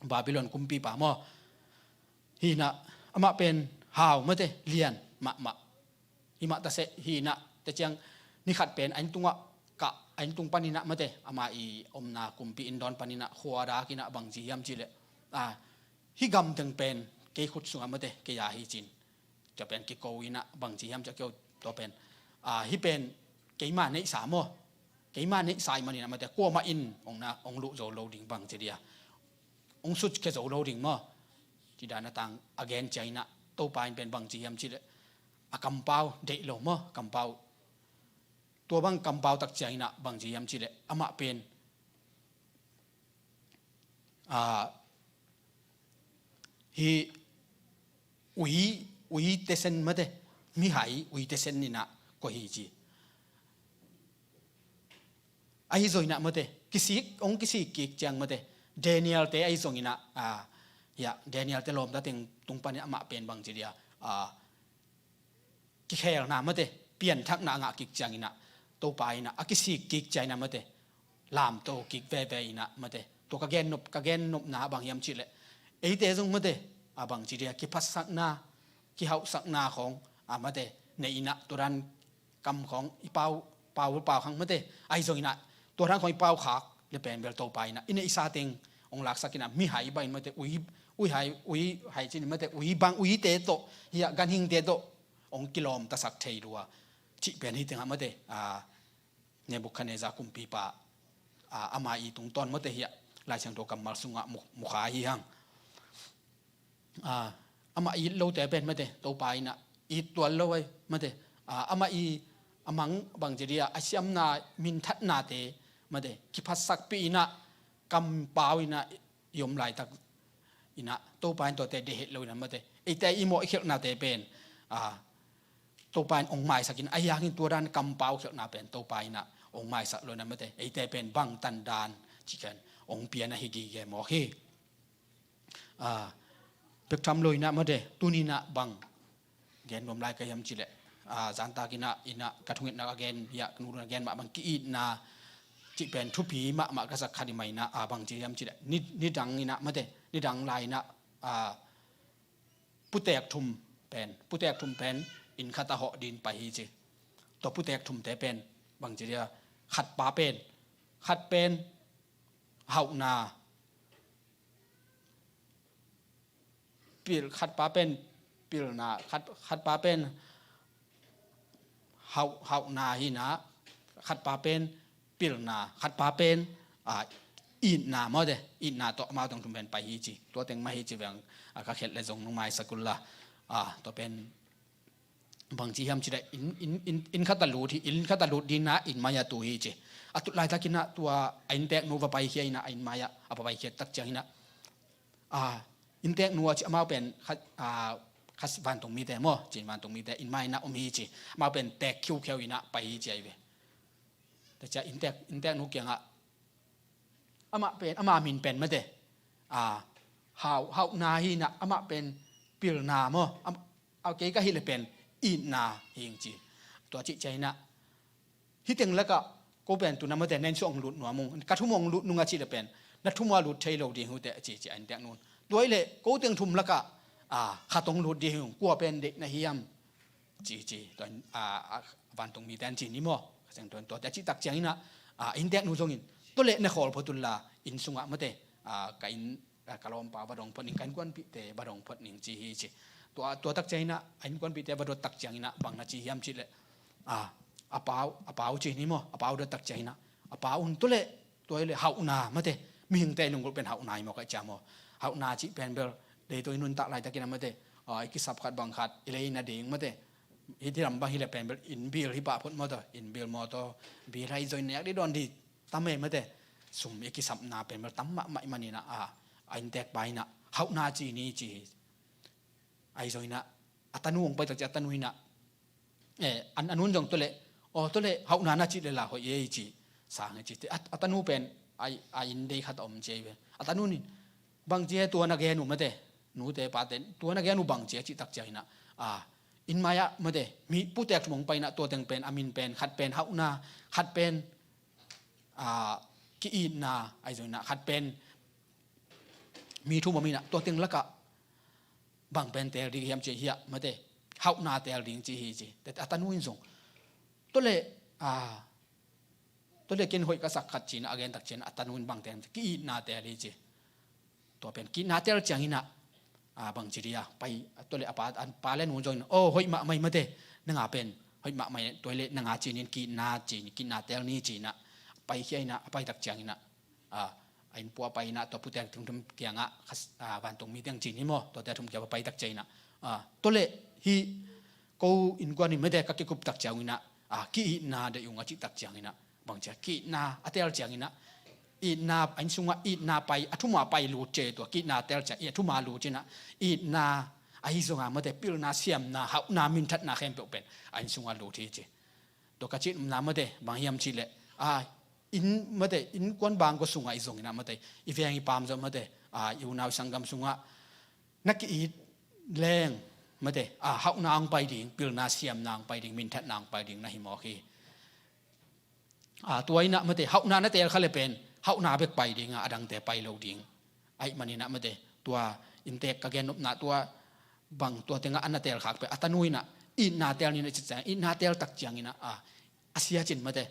Babylon kumpipa maw. Hi in ah amah pen hau mate, lian mahmah. Hi mah ta se, hi in ah te ciang ni khat pen a inn tungah kah, a inn tung pan in ah mate, ama i omna kumpi inn dawn pan in ah khua dak in ah bang ci hiam cih leh, ah, hi gam teng pen kei khut sungah mate, kei a hi ci in. Tua pen kiko in ah bang ci hiam cih leh keu tua pen, ah, hi pen keima neihsa maw, keima neihsa ahih manin ah mate kuamah in hong na, hong luh zo lo ding bang ci dia, hong sutkhia zo lo ding maw. Ci dan a tang a gen ciang in ah Topa in pen bang ci hiam cih leh a kampau deih lo maw, kampau, tua bang kampau tak ciang in ah bang ci hiam cih leh amah pen, ah, hi ui, ui tesen mate, mihai ui tesen in ah koih hi ci. Ahi zong in ah mate kisik, hong kisik kik ciang mate, Daniel te ahi zong in ah, ah, hi a, Daniel te lawmta teng tung pan in ah amah pen bang ci dia, ah, kikhelna mate, pianthakna a ngah kik ciang in ah Topa in ah a kisik kik ciang in ah mate lamto kik veve in ah mate. Tua ka gen nop, ka gen nopna bang hiam cih leh eite zong mate, a bang ci dia kiphatsakna, kihauhsakna khong a mate nei in ah tua dan kam khong i pau, pau, pau khang mate, ahi zong in ah tua dan khong i pau khak le pen bel Topa in ah i neihsa teng hong laksak in ah mihai bang in mate ui, ui hai, ui hai ci in mate ui bang, uite tawh hi a, ganhingte tawh hong kilawmtasak thei lua cih pen hi teng ah mate, ah, Nebuchadnezzar kumpipa, ah, ama i tungtawn mate hi a, Lai Siangtho kammal sungah mu, mukha hi hang. Ah, amah it lote pen mate Topa in ah it tuan lo ai mate, ah, amah i a mang bang ci dia a siamna, minthatnate mate kiphatsakpih in ah kampau in ah i om laitak in ah Topa in tuate deih het lo in ah mate, eite i mawh i khialhnate pen, ah, Topa in hong maisak in, ahi hangin tua dan kampau khialhna pen Topa in ah hong maisak lo in ah mate, eite pen bang tandan cih khen hong pia na hi gige mawk hi. Ah, bek tham lo in ah mate, tuni in ah bang gen nuam lai ka hiam cih leh, ah, zantak in ah, in ah ka thungetna ka gen hi a, ka nungna gen mah bang ki-itna cih pen thupi mahmah ka sak kha ding mah in ah, ah, bang ci hiam cih leh ni, nidang in ah mate, nidang lai in ah, ah, putek thum pen, putek thum pen inn khat ah hawh ding pai hi ci. Tua putek thumte pen bang ci dia, Khatpa pen, khat pen hauhna, pil, khatpa pen pilna, khat, khatpa pen hauh, hauhna hi-in ah, khatpa pen pilna, khatpa pen, ah, itna maw te, itna tawh amau teng thum pen pai hi ci. Tua teng mah hi ci veng, ah, ka khelh le zong nungmai sak un la. Ah, tua pen bangci hiam cih leh inn, inn, inn, inn khat a lut hi, inn khat a lut ding in ah inn mai-ah tu hi ci. A tut laitakin ah tua a innteeknu va paikhia in ah a inn mai-ah a va paikhia tak ciangin ah, ah, innteeknu a ci amau pen kha, ah, kha vantung mite maw, Chin vantung mite inn mai-ah om hi ci. Amau pen teek khiukheu in ah pai hi ci ahi ve. Tua ciang innteek, innteeknu kiangah amah pen, ama min pen mate, ah, hauh, hauhna hi-in ah amah pen pilna maw, am, a kei ka hih leh pen itna hi ing ci. Tua cih ciangin ah hih teng lakah ko pen tu-in ah mate, na inn sung hong lut nuam ung, ka thum hong lut nung a cih leh pen na thum uah lut thei lo ding hi uh teh ci ci a innteeknu in. Tua hi leh ko teng thum lakah, ah, khat hong lut ding hi ung, kua pen deih na hiam ci ci, tua in, ah, ah, vantung mite in ci ni maw. Ka seng tua in, tua teh a cih tak ciangin ah, ah, innteeknu zongin tua leh na khawl phot un la, inn sungah mate, ah, ka inn, ah, ka lawmpa va dong phot ning, ka innkuanpihte va dong phot ning ci hi ci. Tua, tua tak ciangin ah a innkuanpihte va dot tak ciangin ah bang na ci hiam cih leh, ah, a pau, a pau ci ni maw, a pau dot tak ciangin ah a pau un tua leh, tua hi leh hauhna mate, mihingte lunggulh pen hauhna hi maw, ka ci a maw. Hauhna cih pen bel leitung i nuntak laitakin ah mate, ah, i kisap khat bang khat, i lei na ding mate, hih lam bang hi leh pen bel inn bill hi pah phot maw, tua inn bill maw, tua bill ahi zongin nek ding dawn ding tam e mate. Sum i kisapna pen bel tam mahmah ahih manin ah, ah, a innteekpa in ah hauhna ci ni ci hi. Ahi zongin ah a tanu hong pai tak ciang a tanu in ah, eh, a, a nu in zong tua leh, aw, tua leh hauhna na cih leh la hoih e ci. Sang e ci. A, a tanu pen a, a inn dei khat a om ci ahi ve. A tanu in bang ci e tua na gen uh mate, nute pate, tua na gen uh bang ci e cih tak ciangin ah, ah, inn mai-ah mate, mi putek thum hong pai in ah tua teng pen a min pen, khat pen hauhna, khat pen, ah, ki-itna, ahi zongin ah khat pen mi thum om in ah tua teng lakah bang pen teel ding hiam ci hiah mate, hauhna teel ding ci hi ci. Tua a tanu in zong tua leh, ah, tua leh ken hoih ka sak khat ci-in ah a gen tak ciang a tanu in bang teel, ki-itna teel hi ci. Tua pen ki-itna teel ciangin ah, ah, bang ci ding a, pai, tua leh a pa, a pa le nu zong in, aw, hoih mahmah hi mate, nang a pen hoih mahmah hi, tua hi leh nang a ci-in ki-itna ci, ki-itna teel ni ci-in ah paikhia in ah, a pai tak ciangin ah, ah, a innpua pai in ah tua putek thumthum kiangah, ah, vantung mi teng ci ni maw, tuate thum kiangah pai tak ciangin ah, ah, tua leh hih ko innkuan in mate ka kikup tak ciangin ah, ah, ki-itna deih ung a cih tak ciangin ah bang ci a, ki-itna a teel ciangin ah, itna, a inn sungah itna pai, a thum a pai lut ci, tua ki-itna teel ciang, a thum a lut ci-in ah, itna ahi zongin ah mate, pilna, siamna, hauhna, minthatna khempeuh pen a inn sungah lut hi ci. Tua ka cih nopna mate bang hiam cih leh, ah, inn mate, innkuan bangkua sungah i zongin ah mate, i veng i paam zong mate, ah, i unau i sanggam sungah na ki-it leng mate, ah, hauhna hong pai ding, pilna, siamna hong pai ding, minthatna hong pai ding na hi mawk hi. Ah, tua in ah mate, hauhna na teel kha leh pen hauhna bek pai ding a, a dangte pai lo ding. Ahih manin ah mate, tua innteek ka gen nopna, tua bang, tua tengah a na teel khak pen a tanu in ah itna teel ni na cih ciang, itna teel tak ciangin ah, ah, a sia cin mate,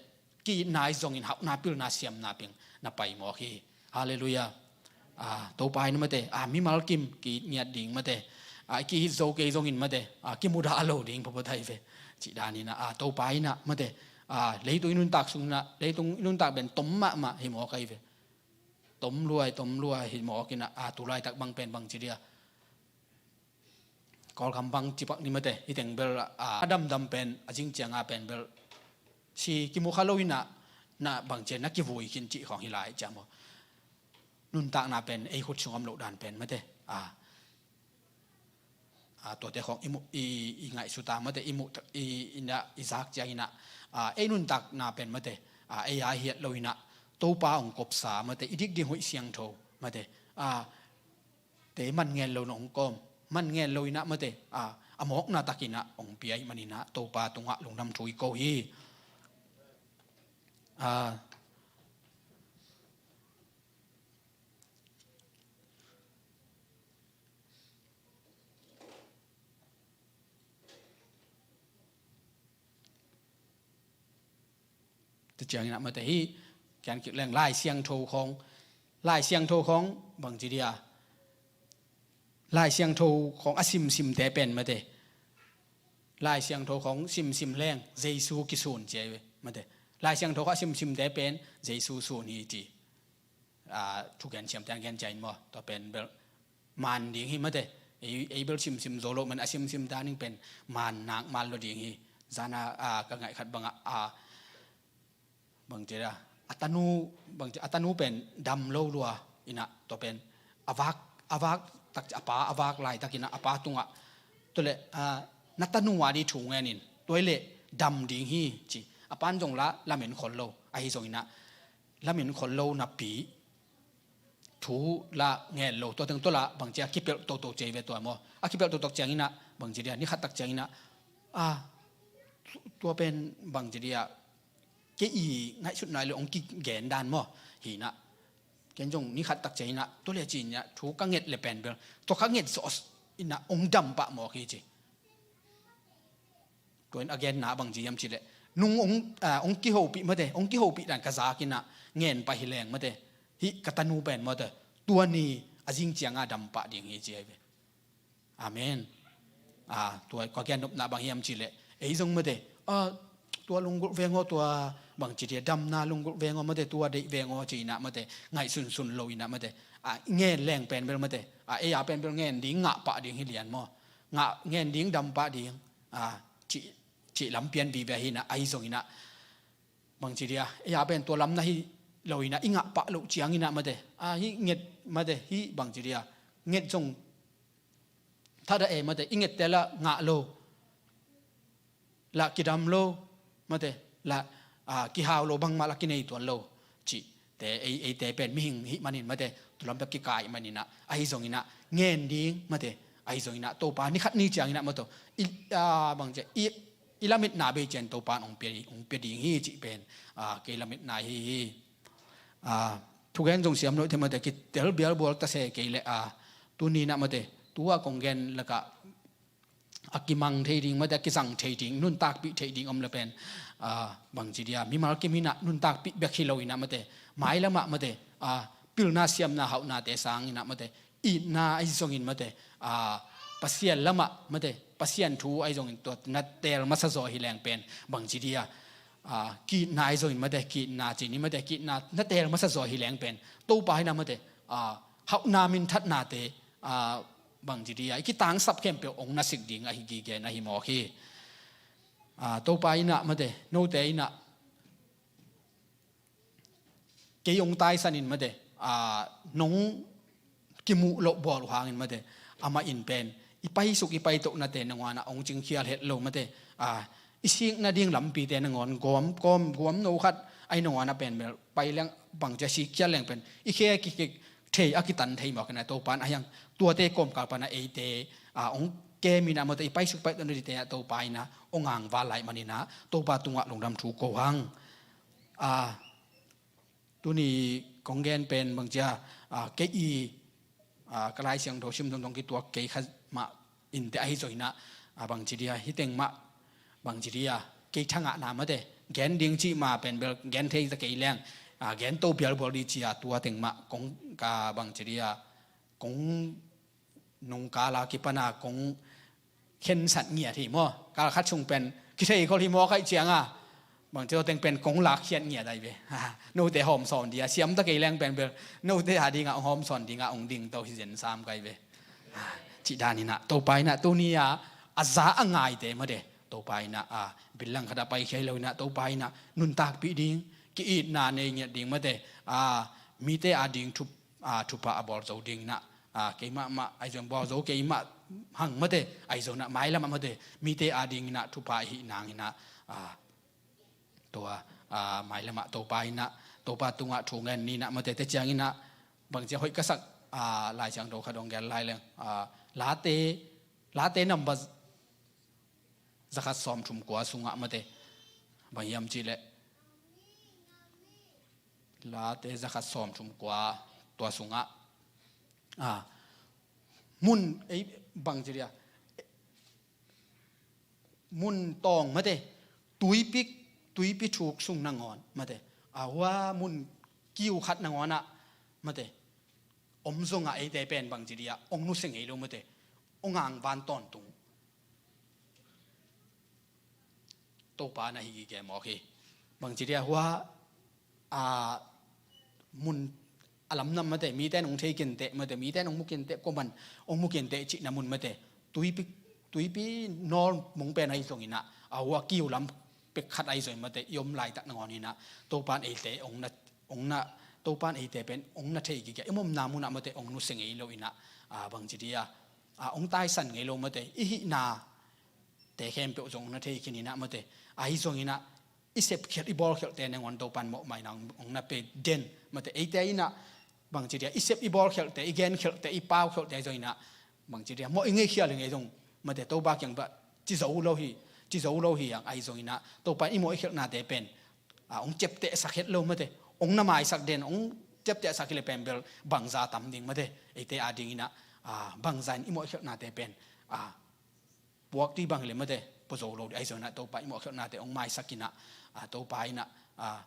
ki-itna ahi zongin hauhna, pilna, siamna pen na pai mawk hi. Halleluiah. Ah, Topa in mate, ah, mimal kim ki-it ngiat ding mate, ah, ki-it zo kei zongin mate, ah, kimudah lo ding phapha thei ve. Cih danin ah, ah, Topa in ah mate, ah, leitung i nuntak sungin ah, leitung i nuntak pen tom mahmah hi mawk ahi ve. Tom luai, tom luai hi mawk in ah, ah, tu laitak bang pen bang ci ding a, Kawlgam bang ci pak ni mate, hih teng bel, ah, a damdam pen, a zing ciang a pen bel si kimu kha lo in ah, na bang ci a na kivui khin cih khawng hi lai ci a maw. Nuntakna pen ei khut sung om loh dan pen mate, ah, ah, tuate khawng i muh, i, i ngaihsut a mate, i muh, i, i na, i zak ciangin ah, ah, ei nuntakna pen mate, ah, ei a hiat lo in ah, Topa hong kopsa mate, i dik ding huih siangtho mate, ah, te man ngen lo na hong kawm, man ngen lo in ah mate, ah, a mawkna takin ah hong pia ahih manin ah Topa tungah lungdam thu i ko hi. Ah, Tua ciangin ah mate hih, kian kik leng Lai Siangtho khawng, Lai Siangtho khawng bangci dia, Lai Siangtho khawng a simsimte pen mate, Lai Siangtho khawng simsim leng Jesu kisun ci ahi ve mate. Lai Siangtho khawng a simsimte pen Jesu sun hi ci. Aa, thugen siamte an gen ciain maw, tua pen bel maan ding hi mate. Ei, ei bel simsim zo lo man a simsim ta ning pen maan nak mal lo ding hi. Zana, aa, ka ngaih khat bangah, aa, bangci dia, a tanu, bangci, a tanu pen dam lo lua inah, tua pen a vak, a vak tak, a pa a vak laitak inah a pa tungah, tua le, aa, na tanu a di thu ngen in, tua le dam ding hi ci. A pan zong la lamen khol lo, ahi zong inah lamen khol lo napi thu la ngen lo, tua teng tua la bangci a kipelh toto ci ahi ve tua maw. A kipelh toto ciang inah bangci dia, ni khat tak ciang inah, aa, tua pen bangci dia, kei i ngaihsutna le ong kigen dan maw. Hi inah ken zong ni khat tak ciang inah tua le ci inah thu ka nget le pen bel tua ka nget zawh inah ong dam pah mawk hi ci. Tua in a genna bangci hiam cih leh, nung ong, aa, ong kihopih mate, ong kihopih dan ka zak inah ngen pah hi leng mate, hih ka tanu pen mate, tua ni a zing ciangah dam pah ding hi ci ahi ve. Amen. Aa, tua ka gen nopna bang hiam cih leh, ei zong mate, aa, tua lunggulh veng aw, tua bangci dia damna lunggulh veng aw mate, tua deih veng aw ci inah mate, ngaihsunsun lo inah mate, aa, ngen leng pen bel mate, aa, ei a pen bel ngen ding ngah pah ding hi lian maw. Ngah ngen ding dam pah ding, aa, cih, cih lam pian vive hi inah, ahi zong inah bangci dia, ei a pen tua lam na hi lo inah i ngah pah loh ciang inah mate, aa, hih nget mate, hih bangci dia, nget zong thadah e mate, i ngette la ngah lo, la kidam lo mate, la, aa, kihau lo, bangmah la kinei tuan lo cihte, ei, eite pen mihing hih manin mate, tua lam pek kikai manin ah, ahi zong inah ngen ding mate, ahi zong inah Topa ni khat ni ciang inah mate, i, aa, bangci a, i, i lametna bei ciang Topa in ong pia, ong pia ding hi cih pen, aa, kei lametna hi hi. Aa, thugen zong siam lo thei mate, kitel bialbual ta se kei leh, aa, tuni inah mate, tua kong gen lakah a kimang thei ding mate, a kizang thei ding, nuntakpih thei ding om le pen, aa, bangci dia, mimal kim inah nuntakpih bek hi lo inah mate, mailamah mate, aa, pilna siamna hauhnate sang inah mate, itna ahi zongin mate, aa, Pasian lamah mate, Pasian thu ahi zongin tua na teel masa zaw hi leng pen bangci dia, aa, ki-itna ahi zongin mate, ki-itna cih ni mate, ki-itna na teel masa zaw hi leng pen Topa inah mate, aa, hauhna minthatnate, aa, bangci dia, i kitangsap khempeuh ong na sik ding ahi gige na hi mawk hi. Aa, Topa inah mate, note inah kei ong taisan in mate, aa, nong kimuh loh bawl uh hangin mate, amah in pen i paisuk i paitohnate nangawn ah ong cingkhial het lo mate, aa, i sikna ding lampite nangawn guam, kawm, guam no khat ahi nangawn ah pen bel pai leng, bangci a sikkhial leng pen i khe kikik thei, a kitan thei mawk inah Topa in a hiang tuate kawmkal pan ah eite, aa, ong kem inah mate, i paisuk paitoh nadingte ah Topa inah ong angval lai manin ah Topa tungah lungdam thu ko hang. Aa, tuni kong gen pen bangci a, aa, kei i, aa, ka Lai Siangtho sim dongdong kituak kei kha mah inteh, ahi zong inah, aa, bangci dia, hih teng mah bangci dia, kei thangahna mate, gen ding cih mah pen bel gen thei ta kei leng, aa, gen to bialbual di ci a, tua teng mah kong ka bangci dia, kong nungkal a kipan a kong khensat ngiat hi maw. Kal khat sung pen kithei khol hi maw, kaih ciang a bangci tua teng pen kong lakkhiat ngiat ahi ve. Note hawmsawn dia, siam ta kei leng pen bel note a dingah ong hawmsawn dingah ong ding to hi zen sam kai ve. Cih dan inah Topa inah tuni a, a za a ngaite mate, Topa inah, aa, billang khat a paikhia hi lo inah Topa inah nuntakpih ding, ki-itna nei ngiat ding mate, aa, mite a ding thup, aa, thupha a bawl zo ding inah, aa, keimah mah ahi zong bawl zo keimah hang mate, ahi zong inah mailam ah mate, mite a ding inah thupha ahih nang inah, aa, tua, aa, mailam ah Topa inah, Topa tungah thu ngen ni inah mate, te ciang inah bangci a hoih ka sak, aa, Lai Siangtho khat ong gen lai leng, aa, Late, Late number zakhat sawmthum kua sungah mate, bang hiam cih leh Late zakhat sawmthum kua, tua sungah, aa, mun, ei, bangci dia, mun tawng mate, tuipik tuipi thuk sung nangawn mate, a hua mun kiu khat nangawnah mate, om zongah eite pen bangci dia ong nusia ngei lo mate, ong angvan tawntung Topa na hi gige mawk hi. Bangci dia hua a mun a lamnam mate, mite nong thei kinteh mate, mite nong mu kinteh, kuaman ong mu kinteh cihna mun mate, tuipi, tuipi nawl mong pen ahi zonginah, a hua kiu lam pek khat ahi zongin mate, i om laitak nangawninah Topa in eite ong na, ong na, Topa in eite pen ong na thei gige, i omna munah mate ong nusia ngei lo inah, a, bangci dia, a, ong taisan ngei lo mate, i hihna te khempeuh zong ong na thei khin inah mate, ahi zonginah i sepkhialh, i bawlkhialhte nangawn Topa in mawhmaina ong, ong na pe den mate, eite inah bangci dia i sep, i bawlkhialhte, i genkhialhte, i paukhialhte zonginah bangci dia mawh i ngeikhial i ngei zong mate, Topa kiang bah ci zo lo hi, ci zo lo hi ang, ahi zonginah Topa in i mawh i khialhnate pen, a, ong ciaptehsak het lo mate, ong na maisak den, ong ciaptehsak hi le pen bel bangza tam ding mate, eite a dinginah, a, bangza in i mawh i khialhnate pen, a, puak dih bang hi le mate, pua zo lo dih, ahi zonginah Topa i mawh khialhnate ong maisak inah, a, Topa inah, a,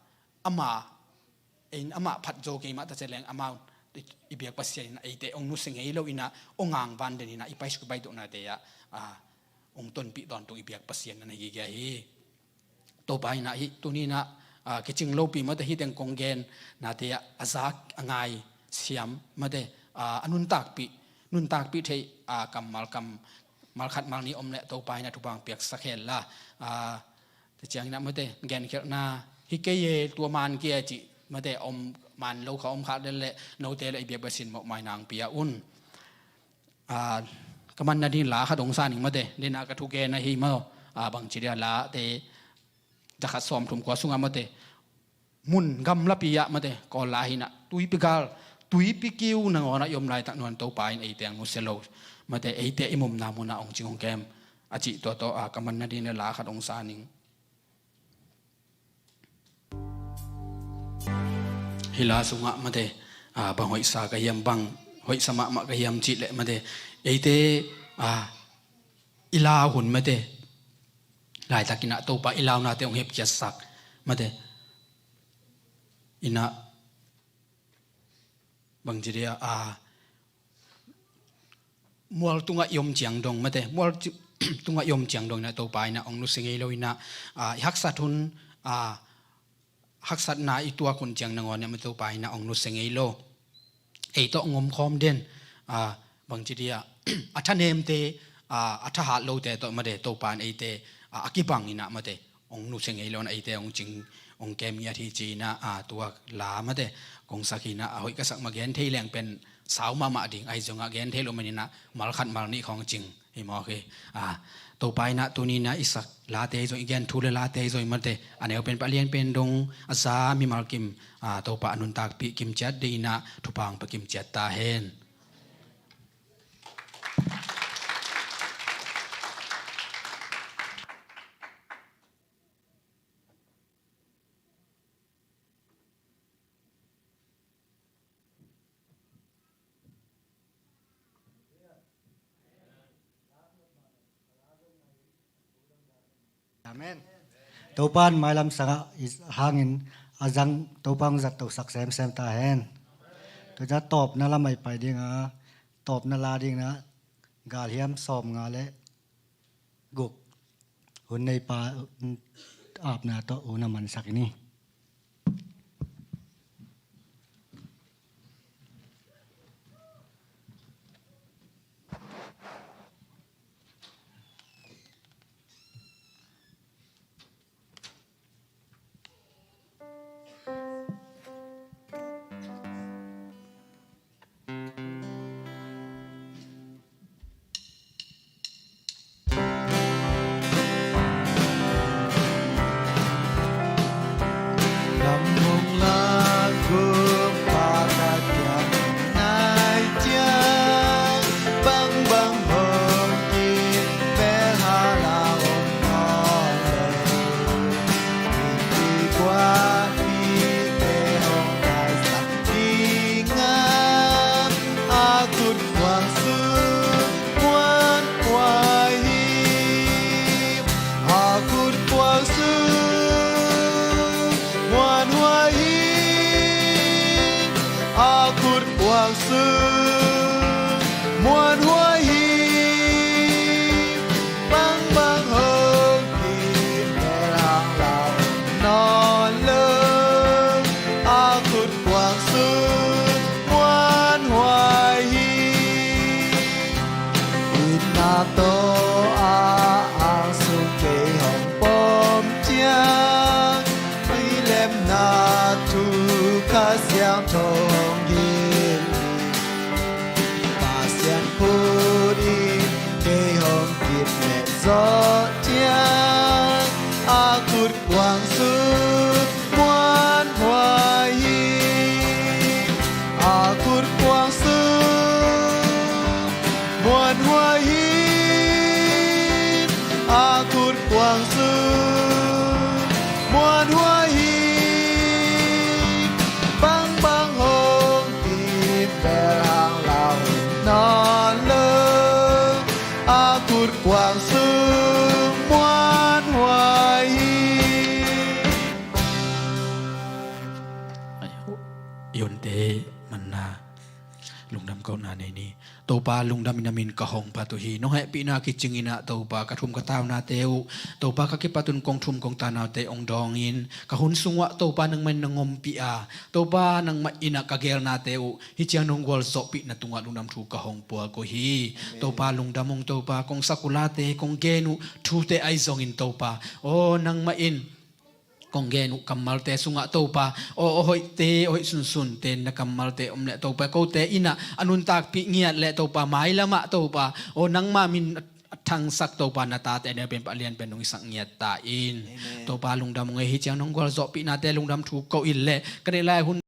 ama, in ama phat zo kei mah ta celeng amau i, i biak Pasian inah eite ong nusia ngei lo inah ong angvan den inah i paisuk i paitohnate ah, a, ong tonpih tawntung i biak Pasian na hi gige hi. Topa inah hih tuninah, a, kicing lopi mate, hih teng kong gen nate ah a zak a ngai siam mate, a, a nuntakpih, nuntakpih theih, a, kammal, kammal khat mal nih om leh Topa inah thupha piaksak hen la, a, tua cianginah mate, genkhialhna hi kei e, tua man kei e cih mate, om man lo kha om khak den leh note le i biak Pasian mawhmaina ong pia un. A, ka man nading la khat ong sa ning mate, dena ka thugen ahi maw, a, bangci dia late zakhat sawmthum kua sungah mate, mun gamlapi ah mate, Kawl la hinah tuipi gal, tuipi kiu nangawnah i om laitak nangawn Topa in eite ong nusia lo mate, eite i omna munah ong cing ong kem a cih tua tawh, a, ka man nading le la khat ong sa ning. Hih la sungah mate, a, bang hoihsa ka hiam, bang hoihsa mahmah ka hiam cih leh mate, eite, a, i lau hun mate, laitakinah Topa i launate hong hepkhiatsak mate, inah bangci dia, a, mual tungah i om ciang dong mate, mual ci-, tungah i om ciang dong inah Topa inah ong nusia ngei lo inah, a, i haksat hun, a, haksatna i tuak hun ciang nangawn inah mate Topa inah ong nusia ngei lo. Ei tawh ong omkhawm den, a, bangci dia, a thanemte, a, a thahat lote tawh mate Topa in eite, a, a kibang inah mate ong nusia ngei lo inah eite ong cing ong kem ngiat hi ci inah, a, tua la mate kong sak inah, a, hoih ka sak mah gen thei leng pen sau mahmah ding, ahi zongah gen thei lo maninah mal khat mal nih khawng cing hi mawk hi. A, Topa inah tuninah i sak late zong, i gen thu le late zong mate, a neu pen pen a lian pen dong a za mimal kim, a, Topa a nuntakpih kim ciat ding inah thupha ong pia kim ciat ta hen. Amen. Topa in mailam sangah i hangin a zang Topa hong zat tosak semsem ta hen. Tua ciang tawpna lamah i pai ding a, tawpna la ding inah galhiam sawmnga le guk hun neipa, mm, apna tawh hun a mansak ni. sung muanhuai hi. Bangbang hong kim bel hang lau nawn lo, a khut kuang sung muanhuai hi. Itna tawh a ang sung kei hong pom ciang, i lemna thu Kha Siangtho hong gil. Pasian khut in kei hong kip leh zawh ciang, a khut kuang sung muanhuai hi. A khut kuang sung muanhuai hi. A khut kuang sung muanhuai hi. Bangbang hong kim bel hang lau nawn lo, a khut kuang sung muanhuai hi. Yonte manna lungdam kohna nei ni. Topa, lungdam in a min ka hong phat uh hi. Nong hehpihna kicing in ah Topa, ka thum ka taunate uh, Topa, ka kipat un kong thum kong taunaute hong dawng in, ka hun sung uah Topa nangmah in nong ompih a, Topa, nangmah in ah ka geelnate uh hih ciang nong gualzawhpih na tungah lungdam thu ka hong puak uh hi. Topa, lungdam ung Topa, kong sak uh late, kong gen uh thute ahi zongin Topa, aw nangmah in kong gen uh kammalte sungah Topa, aw, aw hoihte, aw hoih sunsunte na kammalte om leh Topa, kote in ah a nuntakpih ngiat leh Topa, mailam ah Topa, aw nangma min a thangsak Topa, na tate a neu pen pah lian pen nong hisak ngiat ta in. Amen. Topa, lungdam ung ei, hih ciang nong gualzawhpihnate lungdam thu ko in leh ka neih lai hun